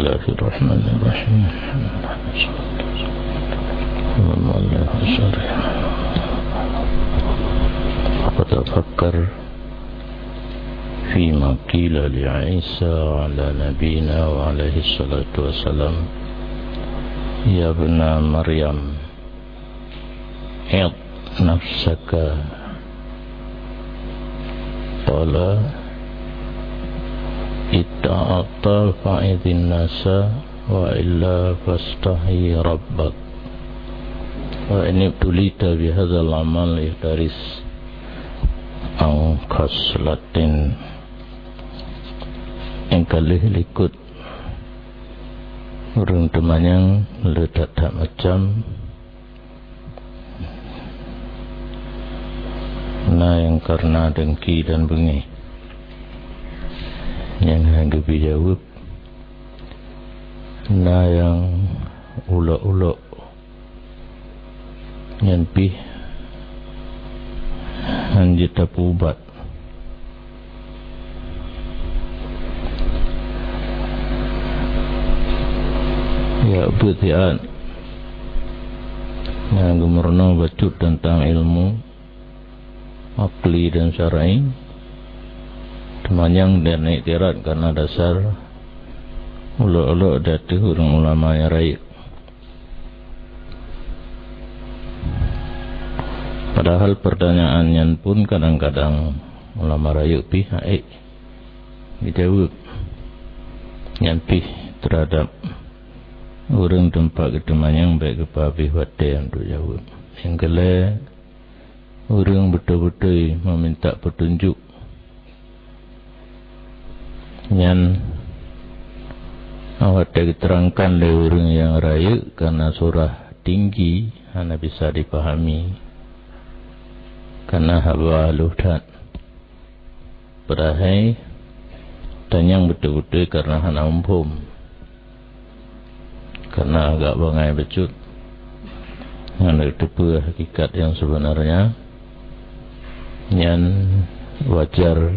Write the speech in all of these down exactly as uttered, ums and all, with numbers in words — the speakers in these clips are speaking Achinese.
Bismillahirrahmanirrahim. Fatafakkaru fima qila li Isa ala nabiyina wa alaihi salatu wassalam, "Ya ibna Maryam, id nafsaka." Qala, "Itta'atta fa'idhin nasa, wa illa fastahi rabbak. Wa in ibtulita bihadzal amal ihtaris an khaslatin." Nyang ka lheueh likot ureuëng teumanyong le that-that macam. Na nyang kareuna dengki dan beungéh, nyang hana geubri jaweueb. Na nyang ulok-ulok, nyan pih hana jeuet tapeuubat. Ya, beuet siat nyang geumeurunoe bacut teuntang ilmu akli dan syar'i, teumanyong dan iktirat karena dasar ulok-ulok di ateueh ureuëng ulama nyang rayeuk. Padahal pertanyaan nyan pun kadang-kadang ulama rayeuk pih hana ék geujaweueb. Nyan pih teuhadab ureuëng teumpat geuteumanyong bék geupeuhabéh watée untuk jaweueb. Nyang keulhée, ureuëng beutôi-beutôi meuminta peutunjuk. Nyan awai teuteurangkan lé ureuëng nyang rayeuk karena surah tinggi hana bisa dipahami, karena haba lheueh that. Padahai tanyong beutôi-beutôi karena hana muphom. Karena agak bangai bacut, hana teupeu hakikat nyang sebenarnya, nyan wajar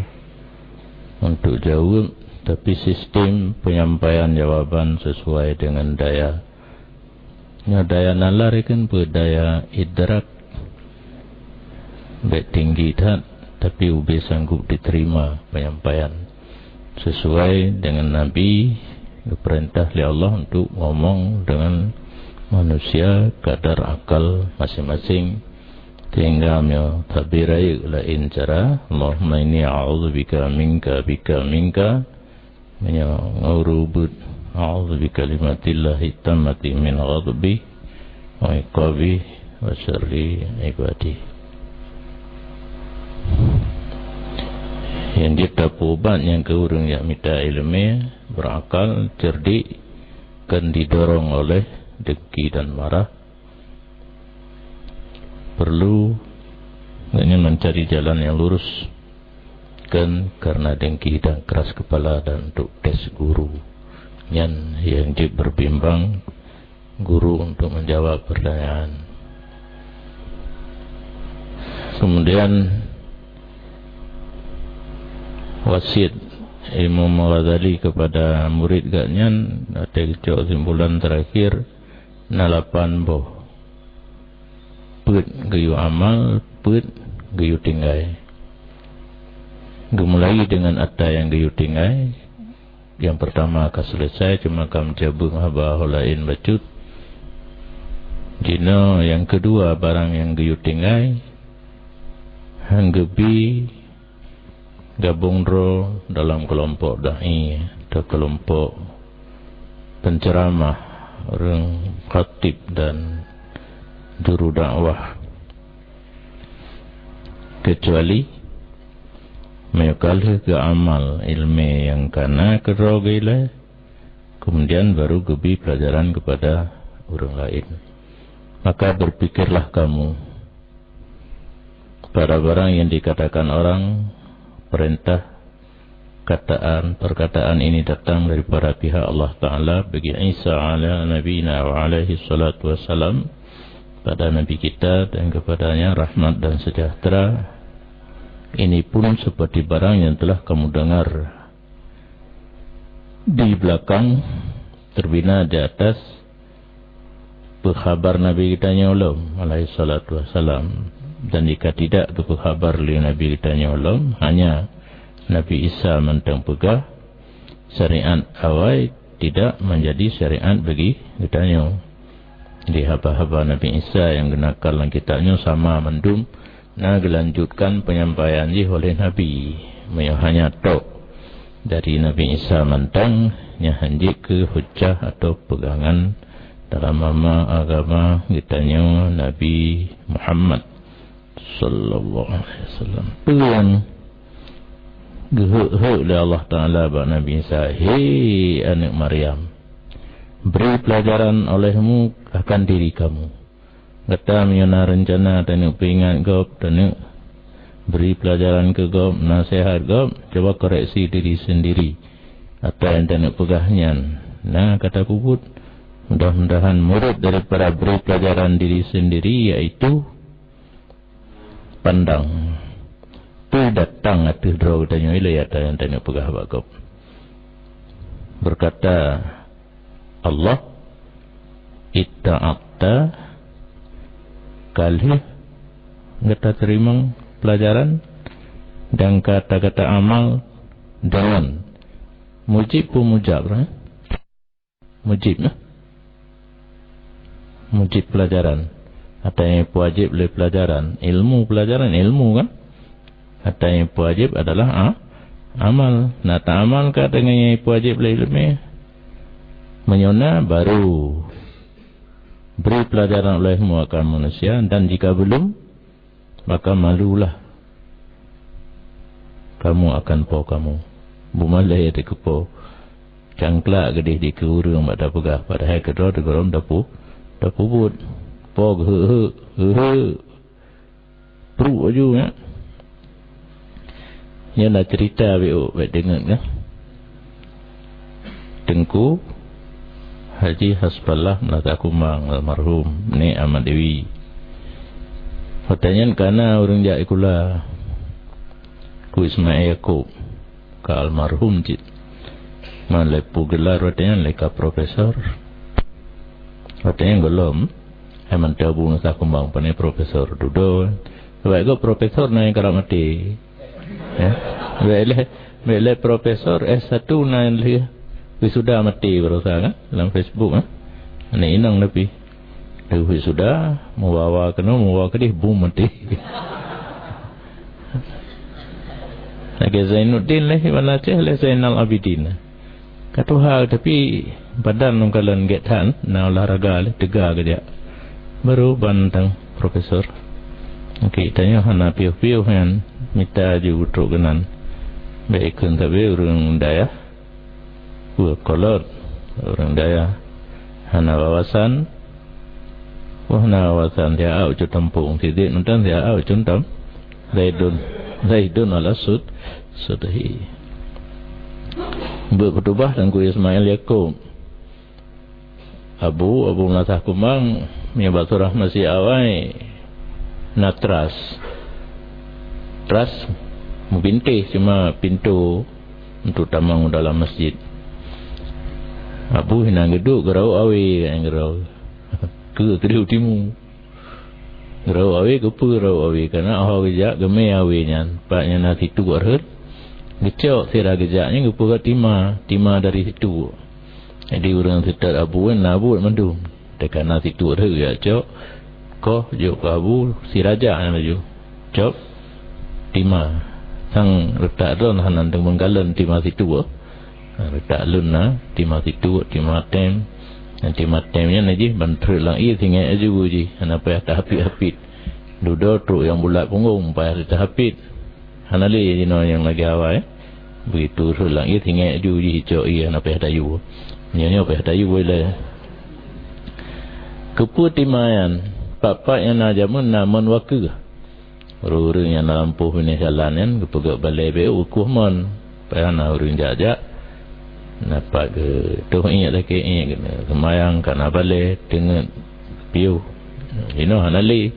untuk jaweueb, tapi sistem penyampaian jawaban sesuai dengan daya. Nyoe daya nalar kan peue, daya idrak. Bék tinggi that, tapi ubé sanggup diterima penyampaian sesuai dengan Nabi geupeurintah lé Allah untuk ngomong dengan manusia kadar akal masing-masing. Sehingga meunyoe tabé rayeuk laén cara, "Allahumma inni a'udzubika minka, bika, minka." Meunyoe ngon ureuëng ubit, "A'udzu bikalimatillahit tammati min ghadabi wa iqabi wa syarri ibadi." Nyang jeuet tapeuubat nyan keuh ureuëng nyang mita iéleumé, beurakal, cerdik, kon didorong oleh dengki dan marah. Perlu gobnyan mencari jalan yang lurus, kon karena dengki dan keras kepala dan untuk tes guru. Nyan nyang jeuet berbimbang guru untuk menjawab pertanyaan. Kemudian wasiat Imam Ghazali kepada murid gobnyan, watée geucok kesimpulan terakhir, na lapan boh. Peuet geuyue amal, peuet geuyue tinggai. Geumulai dengan atra nyang geuyue tinggai. Nyang peurtama ka seuleusoe, cuma ka meucabeueng haba ho laén bacut. Jinoe nyang keudua, barang nyang geuyue tinggai, han geubi gabong droe dalam keulompok dai atau keulompok penceramah, ureuëng khatib dan juru dakwah, keucuali meunyoe ka lheueh geuamal iéleumé nyang ka na keudroe geuilée, kemudian baru geubi pelajaran kepada ureuëng laén. Maka berpikirlah kamu, pada barang yang dikatakan orang, perintah, kataan, perkataan ini datang daripada pihak Allah Ta'ala bagi Isa ala nabiyina wa alaihi salatu wassalam, pada Nabi kita dan kepadanya rahmat dan sejahtera. Ini pun seperti barang yang telah kamu dengar di belakang terbina di atas peukhabar Nabi geutanyoe lom, alaihi salatu wassalam. Dan jika tidak geupeuhabar lé Nabi geutanyoe lom, hanya Nabi Isa mantong peugah, syariat awai tidak menjadi syariat bagi geutanyoe. Di haba-haba Nabi Isa nyang geunakal lam kitab nyoe sama mandum na geulanjutkan penyampaian jih oleh Nabi. Meunyoe hanya tok dari Nabi Isa mantong, nyan hanjeuet keu hujah atau peugangan dalam agama geutanyoe Nabi Muhammad sallallahu alaihi wasallam. Peue nyang geuheuek-heuek lé Allah Taala bak Nabi Isa, "He aneuk Maryam, bri peulajaran olehmu akan diri kamu." Gata meunyoe na reuncana taneuk peuingat gob, taneuk bri peulajaran keu gob, naseuhat gob, cuba koreksi diri sendiri. Apa nyang taneuk peugah nyan na ka tapeubuet. Mudah-mudahan murid daripada bri peulajaran diri sendiri, yaitu pandang. Peue datang ateueh droe geutanyoe ilée ata nyang taneuk peugah bak gob. Berkata Allah, "Itta'atta, ka lheueh gata teurimong peulajaran dan ka gata amal deungon." Mujib peue mujab, eh? Mujib, eh? Mujib peulajaran. Ata nyang peuwajéb lé peulajaran, ilmu peulajaran, ilmu kan? Ata nyang peuwajéb adalah a-, amal. Nah, taamalkan deungon nyang peuwajéb lé ileumé. Meunyoe na, baru bri peulajaran olehmu akan manusia, dan jika belum, maka malulah kamu akan po kamu. Beumalée teuh keu po. Cangklak geudeh di keu ureuëng bak tapeugah, padahai keudroe teuh gohlom tapu-, tapeubuet. Po geuheuek-heuek, heuek-heuek. Pruek laju, ya. Nyan na cerita beu bék deungon, kan? Teungku Haji Hasballah Meunasah Kumbang almarhum, Nek Ahmad Dewi. Watée nyan ka na ureuëng jak sikula, Teungku Ismail Yakub, ka almarhum cit. Man lé peue gelar watée nyan, lé ka profesor. Watée nyan gohlom, hai mantong Abu Meunasah Kumbang pane profesor dudoe. Sabab gob profesor na nyang karab maté. Ya. Bék lé, bék lé profesor S satu na lheueh wisuda maté barosa kan, lam Facebook, kan. Aneuk inong tapi. Lheueh wisuda, mubawa keunoe, mubawa keudeh, bum maté. Lagée Zainuddin lé, Iban Aceh lé Zainal Abidin. Ka tuha, tapi badan lôn kalon gét that, na olahraga lé, teuga geujak. Baru ban tang profesor. Oke, tanyoe hana piôh-piôh nyan, mita ju trok keunan. Bék ikheun sabe ureuëng dayah. Wah, kolot. Ureuëng dayah hana wawasan. Wah, hana wawasan, siat ucut tampong. Sidek nonton siat ucut tam. Zaidun, Zaidun ala sud, sudhi. Beuet khutubah Teungku Ismail Yakub. Abu, Abu Meunasah Kumbang, nibak surah masjid awai na tras. Tras meubintéh cuma pintoe untuk tamong dalam masjid. Abu hinan geuduek geuraok awe, geuraok. Keu keudeh timu. Geuraok awe, keupeue geuraok awe? Karena ho geujak geumé awe nyan, pat nyan na situek rhot. Geucok sira geujak nyan geupeugah tima, tima dari situek. Jadi ureuëng seutôt abu na buet mandum. Teuka na situek rhot geujak cok, koh jok keu abu sira jak nyan laju. Cok tima. Sang reutak droe hana teumeugalon tima situek. Ha, reutak lôn na, tima situek, tima tem. Nyang tima tem nyan jih ban treuk lam ié singét aju jih, hana payah tahapit-hapit. Dudoe trok nyang bulat punggong, payah tahapit. Hana lé jinoe nyang lagée awai. Begitu treuk lam ié singét aju jih, icok ié, hana payah tayue. Nyoe, nyoe payah tayue ilée. Keupeue tima nyan? Pat-pat nyang na jameun na mon wakeue. Ureuëng-ureuëng nyang na lampôh binéh jalan nyan geupeugét balée bék ukeue mon. Payah na ureuëng jak-jak, na pat geutoh iék lakée iék, seumayang ka na balée, teungeut piôh. Inoe hana lé.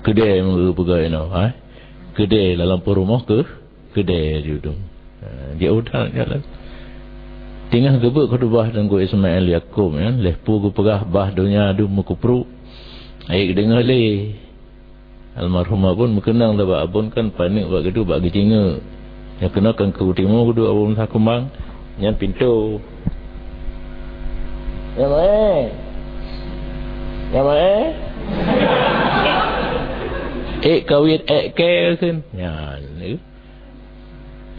Keudée meupeugah inoe, hai. Keudée lam lampôh rumoh keu keudée ju dong. Ha, dia udah jalan. Singoh geubeuet khutubah Teungku Ismail Yakub nyan, lheuh peue geupeugah bah donya dum meukeupruk. Ayek deungoe lé. Almarhum Abon meukeunong lé bak Abon kan paneuk bak geuduek bak geucingeuk. Nyang keunoe kan keu timu geuduek Abon meusakumbang. Nyan pintoe. Nyang maé. Nyang maé. Ék kawét ék kée kheun. Nyan.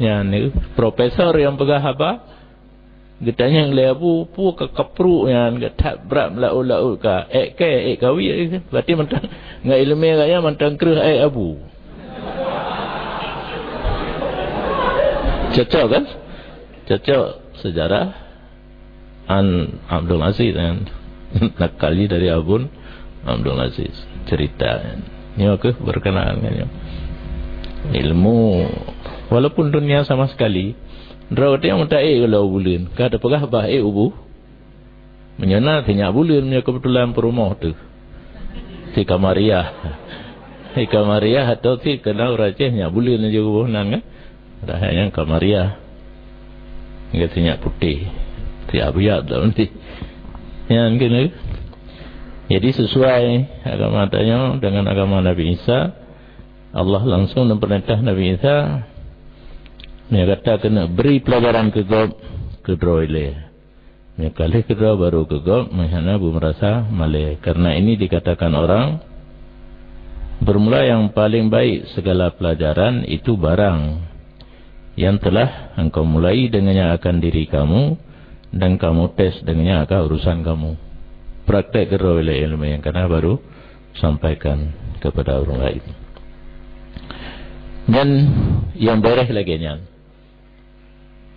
Nyan, profesor nyang peugah haba, geutanyong lé Abu, "Peue ka kapruk nyan, ka that brat meulaôt-laôt ka? Ék kée, ék kawét?" Berarti mantong ngon ileumé gaya mantong kreueh ék Abu. Cocok kan? Cocok sejarah. An Abdul Aziz, kan? Nakali dari Abon Abdul Aziz. Cerita, kan? Nyoe keuh berkenaan ngon nyoe. Ilmu, walaupun dunia sama sekali, droe teuh nyang meuta ék geuloe buleuen. Ka teupeugah bah ék ubu. Meunyoe na sinyak buleuen, meunyoe keubeutulan peurumoh teuh. Si Kamariah. Si Kamariah atau si keunong ureueng Aceh nyak buleuen laju geuboh nan kan. Padahai nyang Kamariah. Nyan sinyak putéh. Si Abiyat dak meusti. Nyan keuneuk. Jadi sesuai agama tanyoe dengan agama Nabi Isa, Allah langsung neupeurintah Nabi Isa, "Meunyoe gata keuneuk bri peulajaran keu gob, keu droe ilée." Meunyoe ka lheueh keudroe baru keu gob, meuhana beumeurasa malée. Karena ini dikatakan orang, bermula yang paling baik segala pelajaran itu barang yang telah engkau mulai dengannya akan diri kamu, dan kamu tes dengannya akan urusan kamu. Praktek keudroe ilée ileumé nyang kana baru sampaikan kepada ureueng laén. Dan nyang bareh lagée nyan.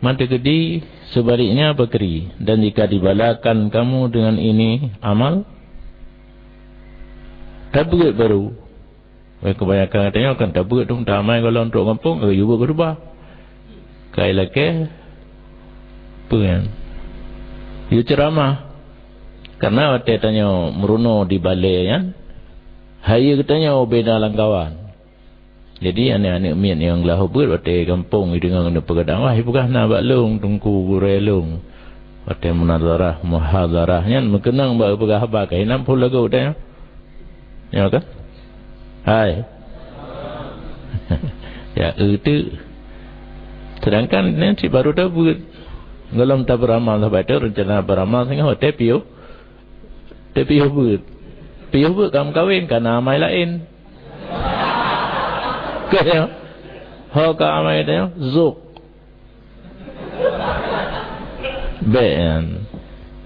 Manteukeudi sebaliknya peukri, dan jika dibalakan kamu dengan ini amal, tabeuet baru. Weh, kebanyakan geutanyoe kan tabeuet tu, tamai gohlom trok gampông, ka geuyue beuet khutubah. Kai lakée, peue nyan? Yue ceuramah. Karena watée tanyoe meurunoe di balée nyan, hayeue geutanyoe beda lam kawan. Jadi, aneuk-aneuk miet nyang glah ubeuet watée gampông jideungoe keuneuk peugah dakwah, jipeugah na bak lôn, teungku gurée lôn. Watée munazarah, muhadharah nyan meukeunong bak geupeugah haba keuh, inan phon lagoe tanyoe. Nyoe kan? Hai. Ya, eu teuk. Sedangkan nyan cit baru tabeuet. Gohlom tabeuramal sabai teuk, reuncana beuramal singoh watée piôh. Tapiôh beuet. Piôh beuet ka meukawen, ka na amai laén. Ka nyoe. Ho ka amai tanyoe, zuk. Bék nyan.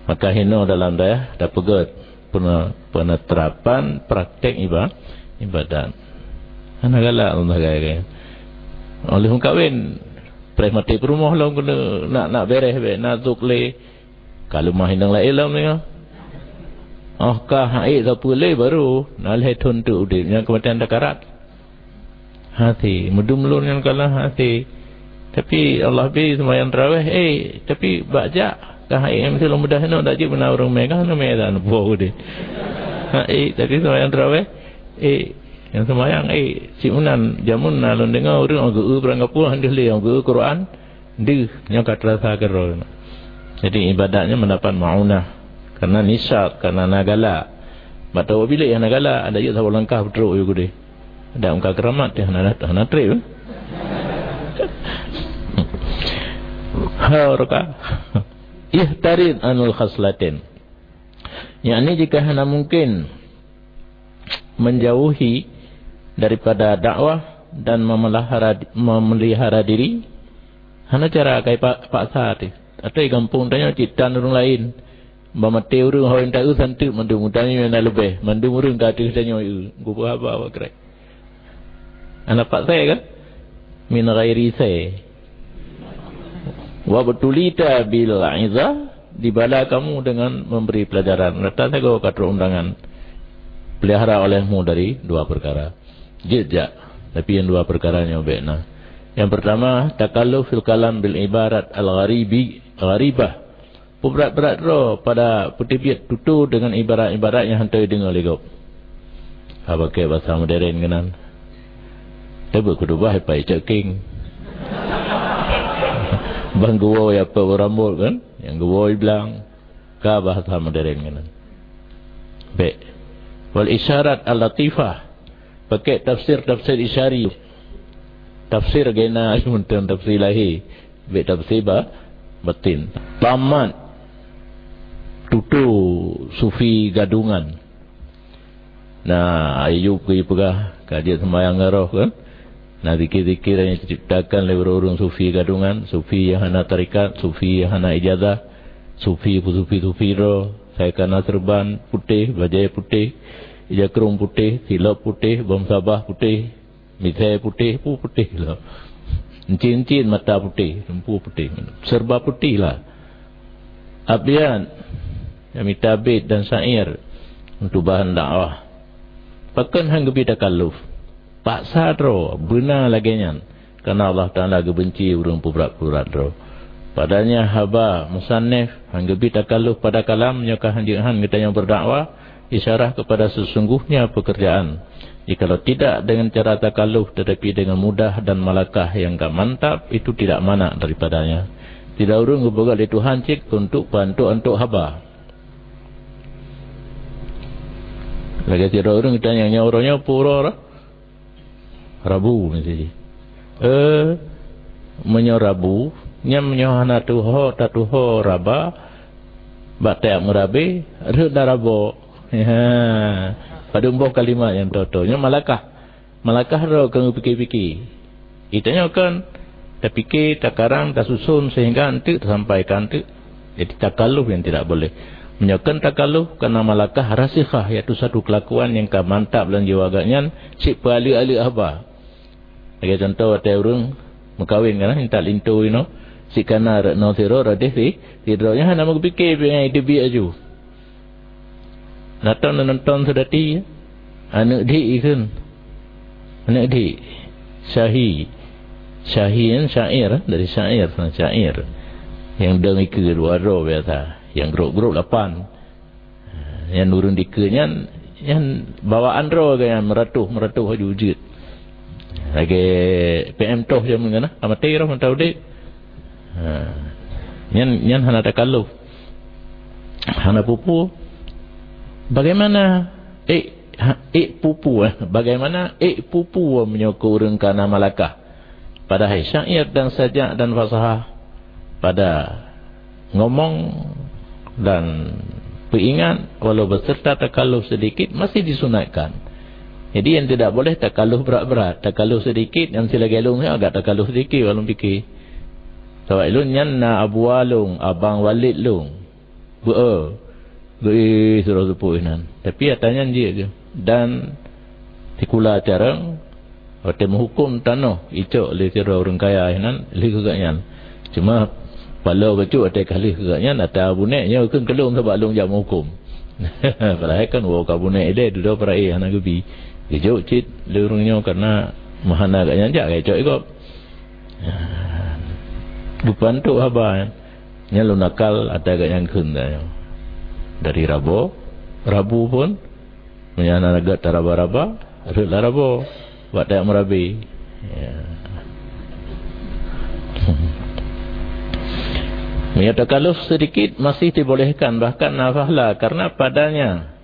Maka hinoe dalam dayah tapeugét pene-, peneuterapan praktek iba-, ibadat. Hana galak lôn sagai-sagai. Óh lheueh meukawen, preh maté peurumoh lom keuneuk nak, nak béreh bék, na zuk lé. Ka leumah inong laén lom nyoe. Óh ka haiek sapeue lé baru na lhée thon teuk udeb, nyan keumatian sakarat. Hase, meudum lôn nyan ka lheueh hase. Tapi Allah bri seumayang tarawéh, eh, tapi bak jak ka haiek nyan meusti lôn beudah inoe, dak jeuet beuna ureueng mé, ka hana mé dan po udeb. Haiek, tapi seumayang tarawéh, eh, nyang seumayang, eh, si meunan jameun na lôn deungoe ureueng geu-eu beurangkapeue han deuh lé, geu-eu Quran. Deuh, nyoe ka teurasa keudroe. Jadi, ibadat nyoe meudapat maunah. Karena nisyat, karena na galak. Bak tawoe bilék hana galak, adak jeuet saboh langkah beutrok yue keudeh. Adak muka keuramat teuh hana, hana treb. Ha, raka. Ihtarid anil khaslatin. Yakni jika hana mungkin menjauhi daripada dakwah dan memelihara, memelihara diri, hana cara kai pa-, paksa teuh. Ateueh gampông tanyoe cit tan ureueng laén. Ba maté ureueng hôi ta eu santeuk mandum, tanyoe na leubeh, mandum ureueng ka ateueh tanyoe eu. Geupeugah haba bak krek. Hana paksa kan? Min ghairi sai. Wa butulita bil iza, dibala kamu dengan memberi pelajaran. Rata sagoe ka trok undangan. Pelihara olehmu dari dua perkara. Jeuet jak. Tapi nyang dua perkara nyoe bék na. Yang pertama, takalluf fil kalam bil ibarat al-gharibi, gharibah. Peubrat-brat droe pada peuteubiet tutoe deungon ibarat-ibarat nyang hana jideungoe lé gob. Ka pakai basa modern keunan. Tabeuet khutubah ipai cok king. Ban geuwoe ya peuet rambot kan, nyang geuwoe blang, ka bahasa modern kan. Bèk. Wal isyarat al-latifah, pakai tafsir-tafsir isyari. Tafsir gena mantong tafsir lahé, bèk tafsir ba-, batin. Tamat tutu sufi gadungan. Nah, Ayub geupeugah, ka jeuet seumayang ngon roh kan? Nah, zikir-zikir nyang diciptakan lé ureuëng-ureuëng sufi gadungan, sufi nyang hana tarekat, sufi nyang hana ijazah, sufi peusufi-sufi droe, sai kana seureuban putéh, bajèe putéh, ija krông putéh, silop putéh, bom sabah putéh, misèe putéh, peue putéh lom. Encin-encin mata putéh, teumpu putéh, seureuba putéh lah. Abiat, nyang mita bét dan syair untuk bahan dakwah. Pakon han geubi takalluf? Paksa droe, beuna lagèe nyan. Karena Allah Taala geubenci ureuëng peubrat-peubrat droe. Padanya haba musannif han geubi takalluf pada kalam, nyoe ka han jeuet han geutanyoe berdakwah, isyarah kepada sesungguhnya pekerjaan. Jikalau tidak dengan cara takalluf, tetapi dengan mudah dan malakah yang ka mantap, itu tidak manaq daripadanya. Tidak ureuëng geupeugah lé Tuhan cit untuk bantuk-antuk haba. Lagèe sidroe ureuëng geutanyong, "Nyoe uroe nyoe peue uroe?" "Rabu," miseue. "Eh, meunyoe Rabu, nyan meunyoe hana tuho, tatuho raba, bak tiep meurabe, rhot lam rabo." Ha, padum boh kalimat nyang toto. Nyoe malakah. Malakah droe keu geupike-pike. Geutanyoe kan tapike, takarang, tasuson sehingga enteuk tasampaikan teuk. Jadi takalluf yang tidak boleh. Meunyoe kan takalluf, karena malakah rasikhah, yaitu satu kelakuan yang ka mantap lam jiwa geuh nyan, cit peualeuek-aleuek haba. Lagèe contoh, watèe ureuëng meukawen kan, intat linto inoe, cit kana rot noe sidroe, rot déh si, sidroe, nyan hana meupike pih nyan, iteubiet aju. Nonton, nonton seudati, aneuk dik ikheun. Aneuk dik. Syahi. Syahi nyan syair, dari syair, syair. Nyang dong ikeue dua droe biasa. Nyang grup-grup lapan. Nyan ureuëng dikeue nyan, nyan bawaan droe geuh nyan meuratoh-meuratoh aju jeuet. Lagèe P M toh jameun nyan, amaté roh mantong udép. Ha. Nyan, nyan hana takalluf. Hana pupu. Bagaimana ék, ha, ék pupu, eh? Bagaimana ék pupu meunyoe keu ureuëng kana malakah? Padahai syair dan sajak dan fasahah pada ngomong dan peuingat, walau beserta takalluf sedikit, masih disunatkan. Jadi, yang tidak boleh takalluf berat-berat. Takalluf sedikit, nyang silagèe lôn nyoe agak takalluf sedikit, walau pikir. Sabab lôn nyan na abu lôn, abang Walid lôn. Beu-e, geu-i sidroe seupôt inan. Tapi ata nyan jeuet geuh. Dan sikula carông, watèe meuhuköm tanoh icok lé sidroe ureuëng kaya inan, lheueh keu gobnyan. Cuma paloe bacut watèe ka lheueh keu gobnyan, ata bunék nyoe kheun keu lôn sabab lôn jak meuhuköm. Padahai kan woe ka bunék ilèe dudoe peuraie hana geubi. Geujok cit lé ureuëng nyoe karena meuhana gobnyan jak, geucok i gob. Geupantok haba nyan. Nyan lôn nakal ata gobnyan kheun tanyoe. Dari rabo, rabu phon, meunyo hana gèt taraba-raba, rhot lam rabo, bak tajak meurabe. Ya. Meunyo takalluf sedikit masih dibolehkan, bahkan na pahala, karena padanya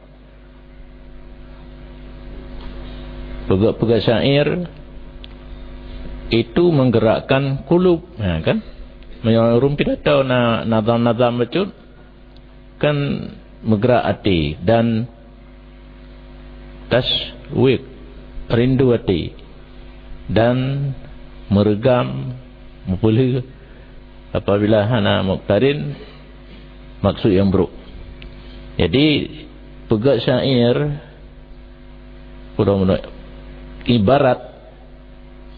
peugah-peugah syair itu menggerakkan kulub, ha, kan? Meunyoe ureuëng pidato na nazam-nazam bacut, kan meugerak até dan tasywiq, rindu até, dan meureugam, meupeulheueh apabila hana muktarin maksud nyang brok. Jadi, peugah syair, ibarat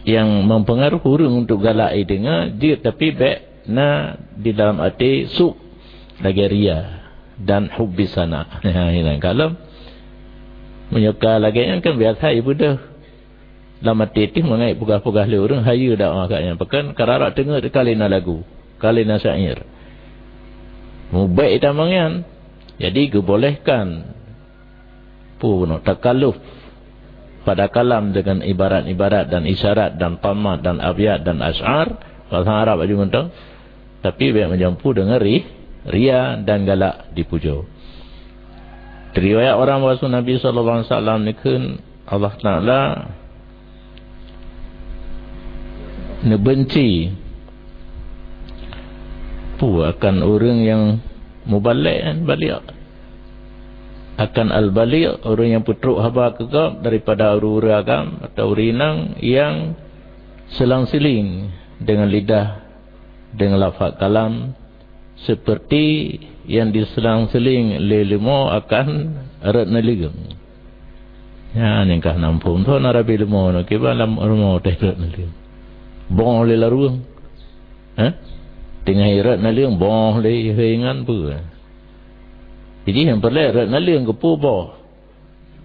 nyang mempengaruhi ureuëng untuk galak jideungoe jeuet, tapi bèk na di dalam até suk lagèe ria dan hubbi sana. Ha, inan kalon. Meunyoe ka lagèe nyan kan biasa ibeudôh. Lam até teuh mangat peugah-peugah lé ureuëng hayeue dakwah gobnyan. Pakon, karara teungeut ka lé na lagu, ka lé na syair. Mubèk tamong nyan. Jadi geubolehkan peue bunoe takalluf pada kalam dengan ibarat-ibarat dan isyarat dan tamat dan abyat dan asy'ar, bahasa Arab aju mantong. Tapi bék meujampu deungon ri-, ria dan galak dipujoe. Riwayat ureuëng bahwa Nabi sallallahu alaihi wasallam neukheun Allah Taala neubenci pu akan ureuëng nyang mubalek, baligh, akan al-baligh, ureuëng nyang peutrok haba keu gob daripada ureuëng-ureuëng agam atau ureuëng inong nyang selang-seling deungon lidah, deungon lafaz kalam, seperti nyang diselang-seling lé leumo akan rot neuleueng. Nyan nyang ka na muphom, soe na rabe leumo nyoe, kiban lam rumoh teuh rot neuleueng. Boh lé larueng. Hah? Teungoh rot neuleueng, boh lé hei ngon peue. Jadi nyang peureulée rot neuleueng keupeue boh.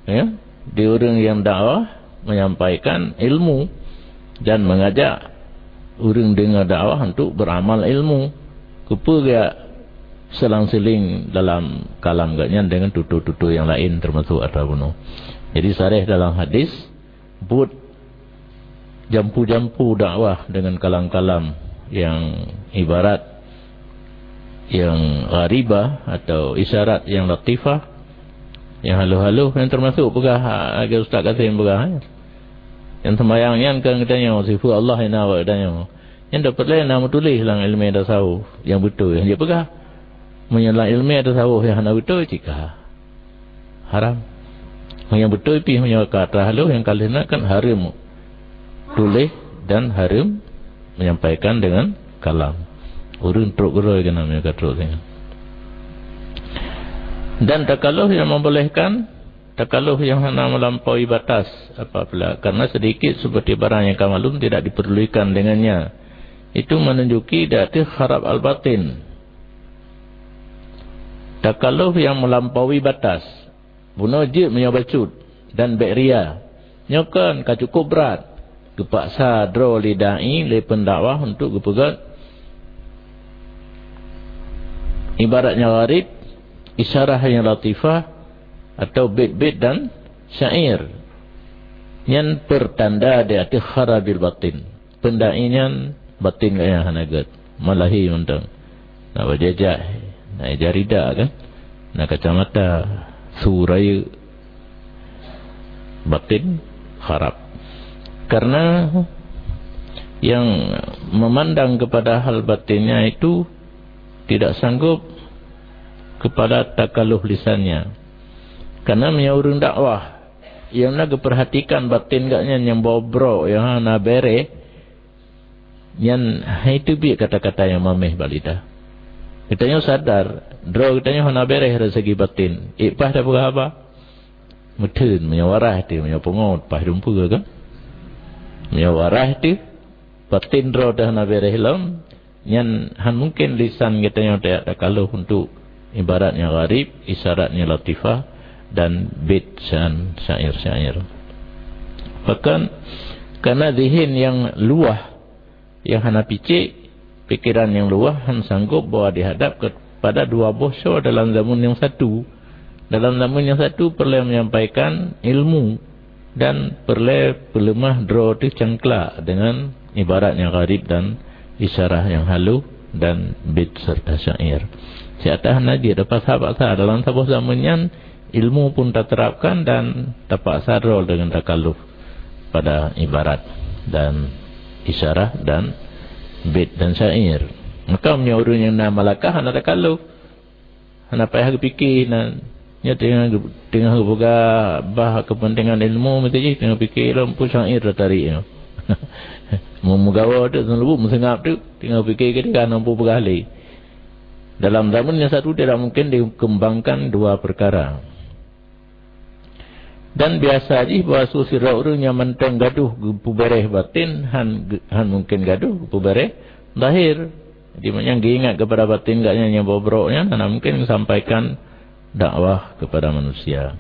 Ya, di ureuëng nyang dakwah menyampaikan ilmu dan mengajak ureuëng deungoe dakwah untuk beramal ilmu. Keupeue geujak selang-seling dalam kalam gobnyan deungon tutoe-tutoe nyang laén, teumasuk atra bunoe. Jadi sareh dalam hadis, buet jampu-jampu dakwah deungon kalam-kalam nyang ibarat nyang gharibah atau isyarat nyang latifah, nyang halôh-halôh, nyang teumasuk peugah, lagée Ustaz Kasim peugah, ya. Nyang seumayang nyan kan geutanyoe, sifeuet Allah nyang na bak geutanyoe. Nyan dapeuet lé na meutuléh lam iéleumé tasawuf nyang beutôi, nyang jipeugah. Meunyoe lam iéleumé tasawuf nyang hana beutôi, cit ka haram. Meunyoe beutôi pih, meunyoe ka atra halôh nyang ka lheueh na kan hareuem tuléh dan hareuem menyampaikan deungon kalam. Ureuëng trok keudroe keunan meunyoe ka trok singoh. Dan takaloh nyang membolehkan, takaloh nyang hana melampaui batas apabila karena sedikit seperti barang yang ka maklum tidak diperdulikan dengannya. Itu menunjuki di atas kharab al-batin. Takaloh nyang melampaui batas. Bunoe jeuet meunyoe bacut dan bék ria. Nyoe kon ka cukup brat. Geupaksa droe lé dai, lé peundakwah untuk geupeugét ibarat nyang gharib, isyarah nyang latifah, atau bét-bét dan syair. Nyan peurtanda di ateueh kharabil batin. Peundai nyan batin gobnyan hana gét, meulahi mantong. Na bajée jak, na ija rida kan, na kacamata su rayeuk, batin kharab. Karena yang memandang kepada hal batinnya itu tidak sanggup kepada takaloh lisannya. Karena meunyoe ureuëng dakwah nyang na geupeurhatikan batin gobnyan nyang bobrok, nyang hana béréh, nyan hai teubiet kata-kata nyang maméh bak lidah. Geutanyoe sadar, droe geutanyoe hana béréh dari segi batin. Ék paih tapeugah haba? Meutheun, meunyoe waras teuh, meunyoe pungo paih dumpeue kan? Meunyoe waras teuh, batin droe teuh hana béréh lom, nyan han mungken lisan geutanyoe tajak takaloh untuk ibarat nyang gharib, isyarat nyang latifah, dan bét dan syair-syair. Bahkan, karena zihin nyang luwah, nyang hana picék, pikeran nyang luwah han sanggob bahwa dihadap kepada dua boh soe dalam zaman nyang satu. Dalam zaman nyang satu peureulée menyampaikan ilmu dan peureulée peuleumah droe teuh cangklak deungon ibarat nyang gharib dan isyarah nyang halôh dan bét serta syair. Siat hana jeuet dipaksa-paksa dalam saboh zaman nyan ilmu pun taterapkan dan tapaksa droe deungon takaloh pada ibarat dan isyarah dan bét dan syair. Maka meunyoe ureuëng nyang na malakah hana takaloh, hana payah geupike nan. Nyoe teungoh geu-, teungoh geupeugah bah keupeuntengan ilmu, meusti jih teungoh pike lom peue syair tatarék nyoe. Meu-, meugawa teuk, seuleubuk meuseungab teuk, teungoh pike keudeh hana peue peugah lé. Dalam zaman nyang satu tidak mungkin dikembangkan dua perkara. Dan biasa jih bahwa su sidroe ureuëng nyang mantong gadoh geupeubeureh batin, han, han mungken gadoh geupeubeureh zahir. Jadi, meunyoe geuingat keupada batin gobnyan nyang bobrok nyan, hana mungken geusampaikan dakwah keupada manusia.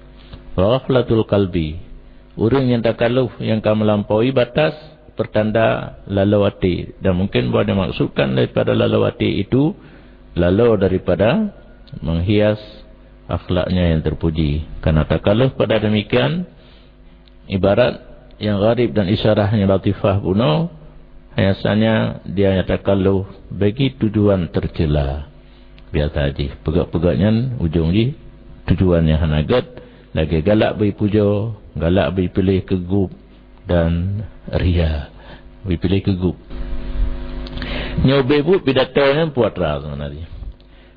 Wa ghaflatul qalbi, ureuëng nyang takaloh nyang ka meulampaui batas, pertanda laloe até. Dan mungken bahwa dimaksudkan daripada laloe até itu, laloe daripada menghias akhlaknya yang terpuji. Karena takaloh pada demikian, ibarat nyang gharib dan isyarah nyang latifah bunoe, Biasanya dia nyatakan loh bagi tujuan tercela. Biasa jih, peugah-peugah nyan ujong jih tujuan nyang hana gét, lagée galak beuipujoe, galak beuipiléh keu gup, dan ria beuipiléh keu gup. Nyoe ubé buet pidato nyan putra sebenarnya.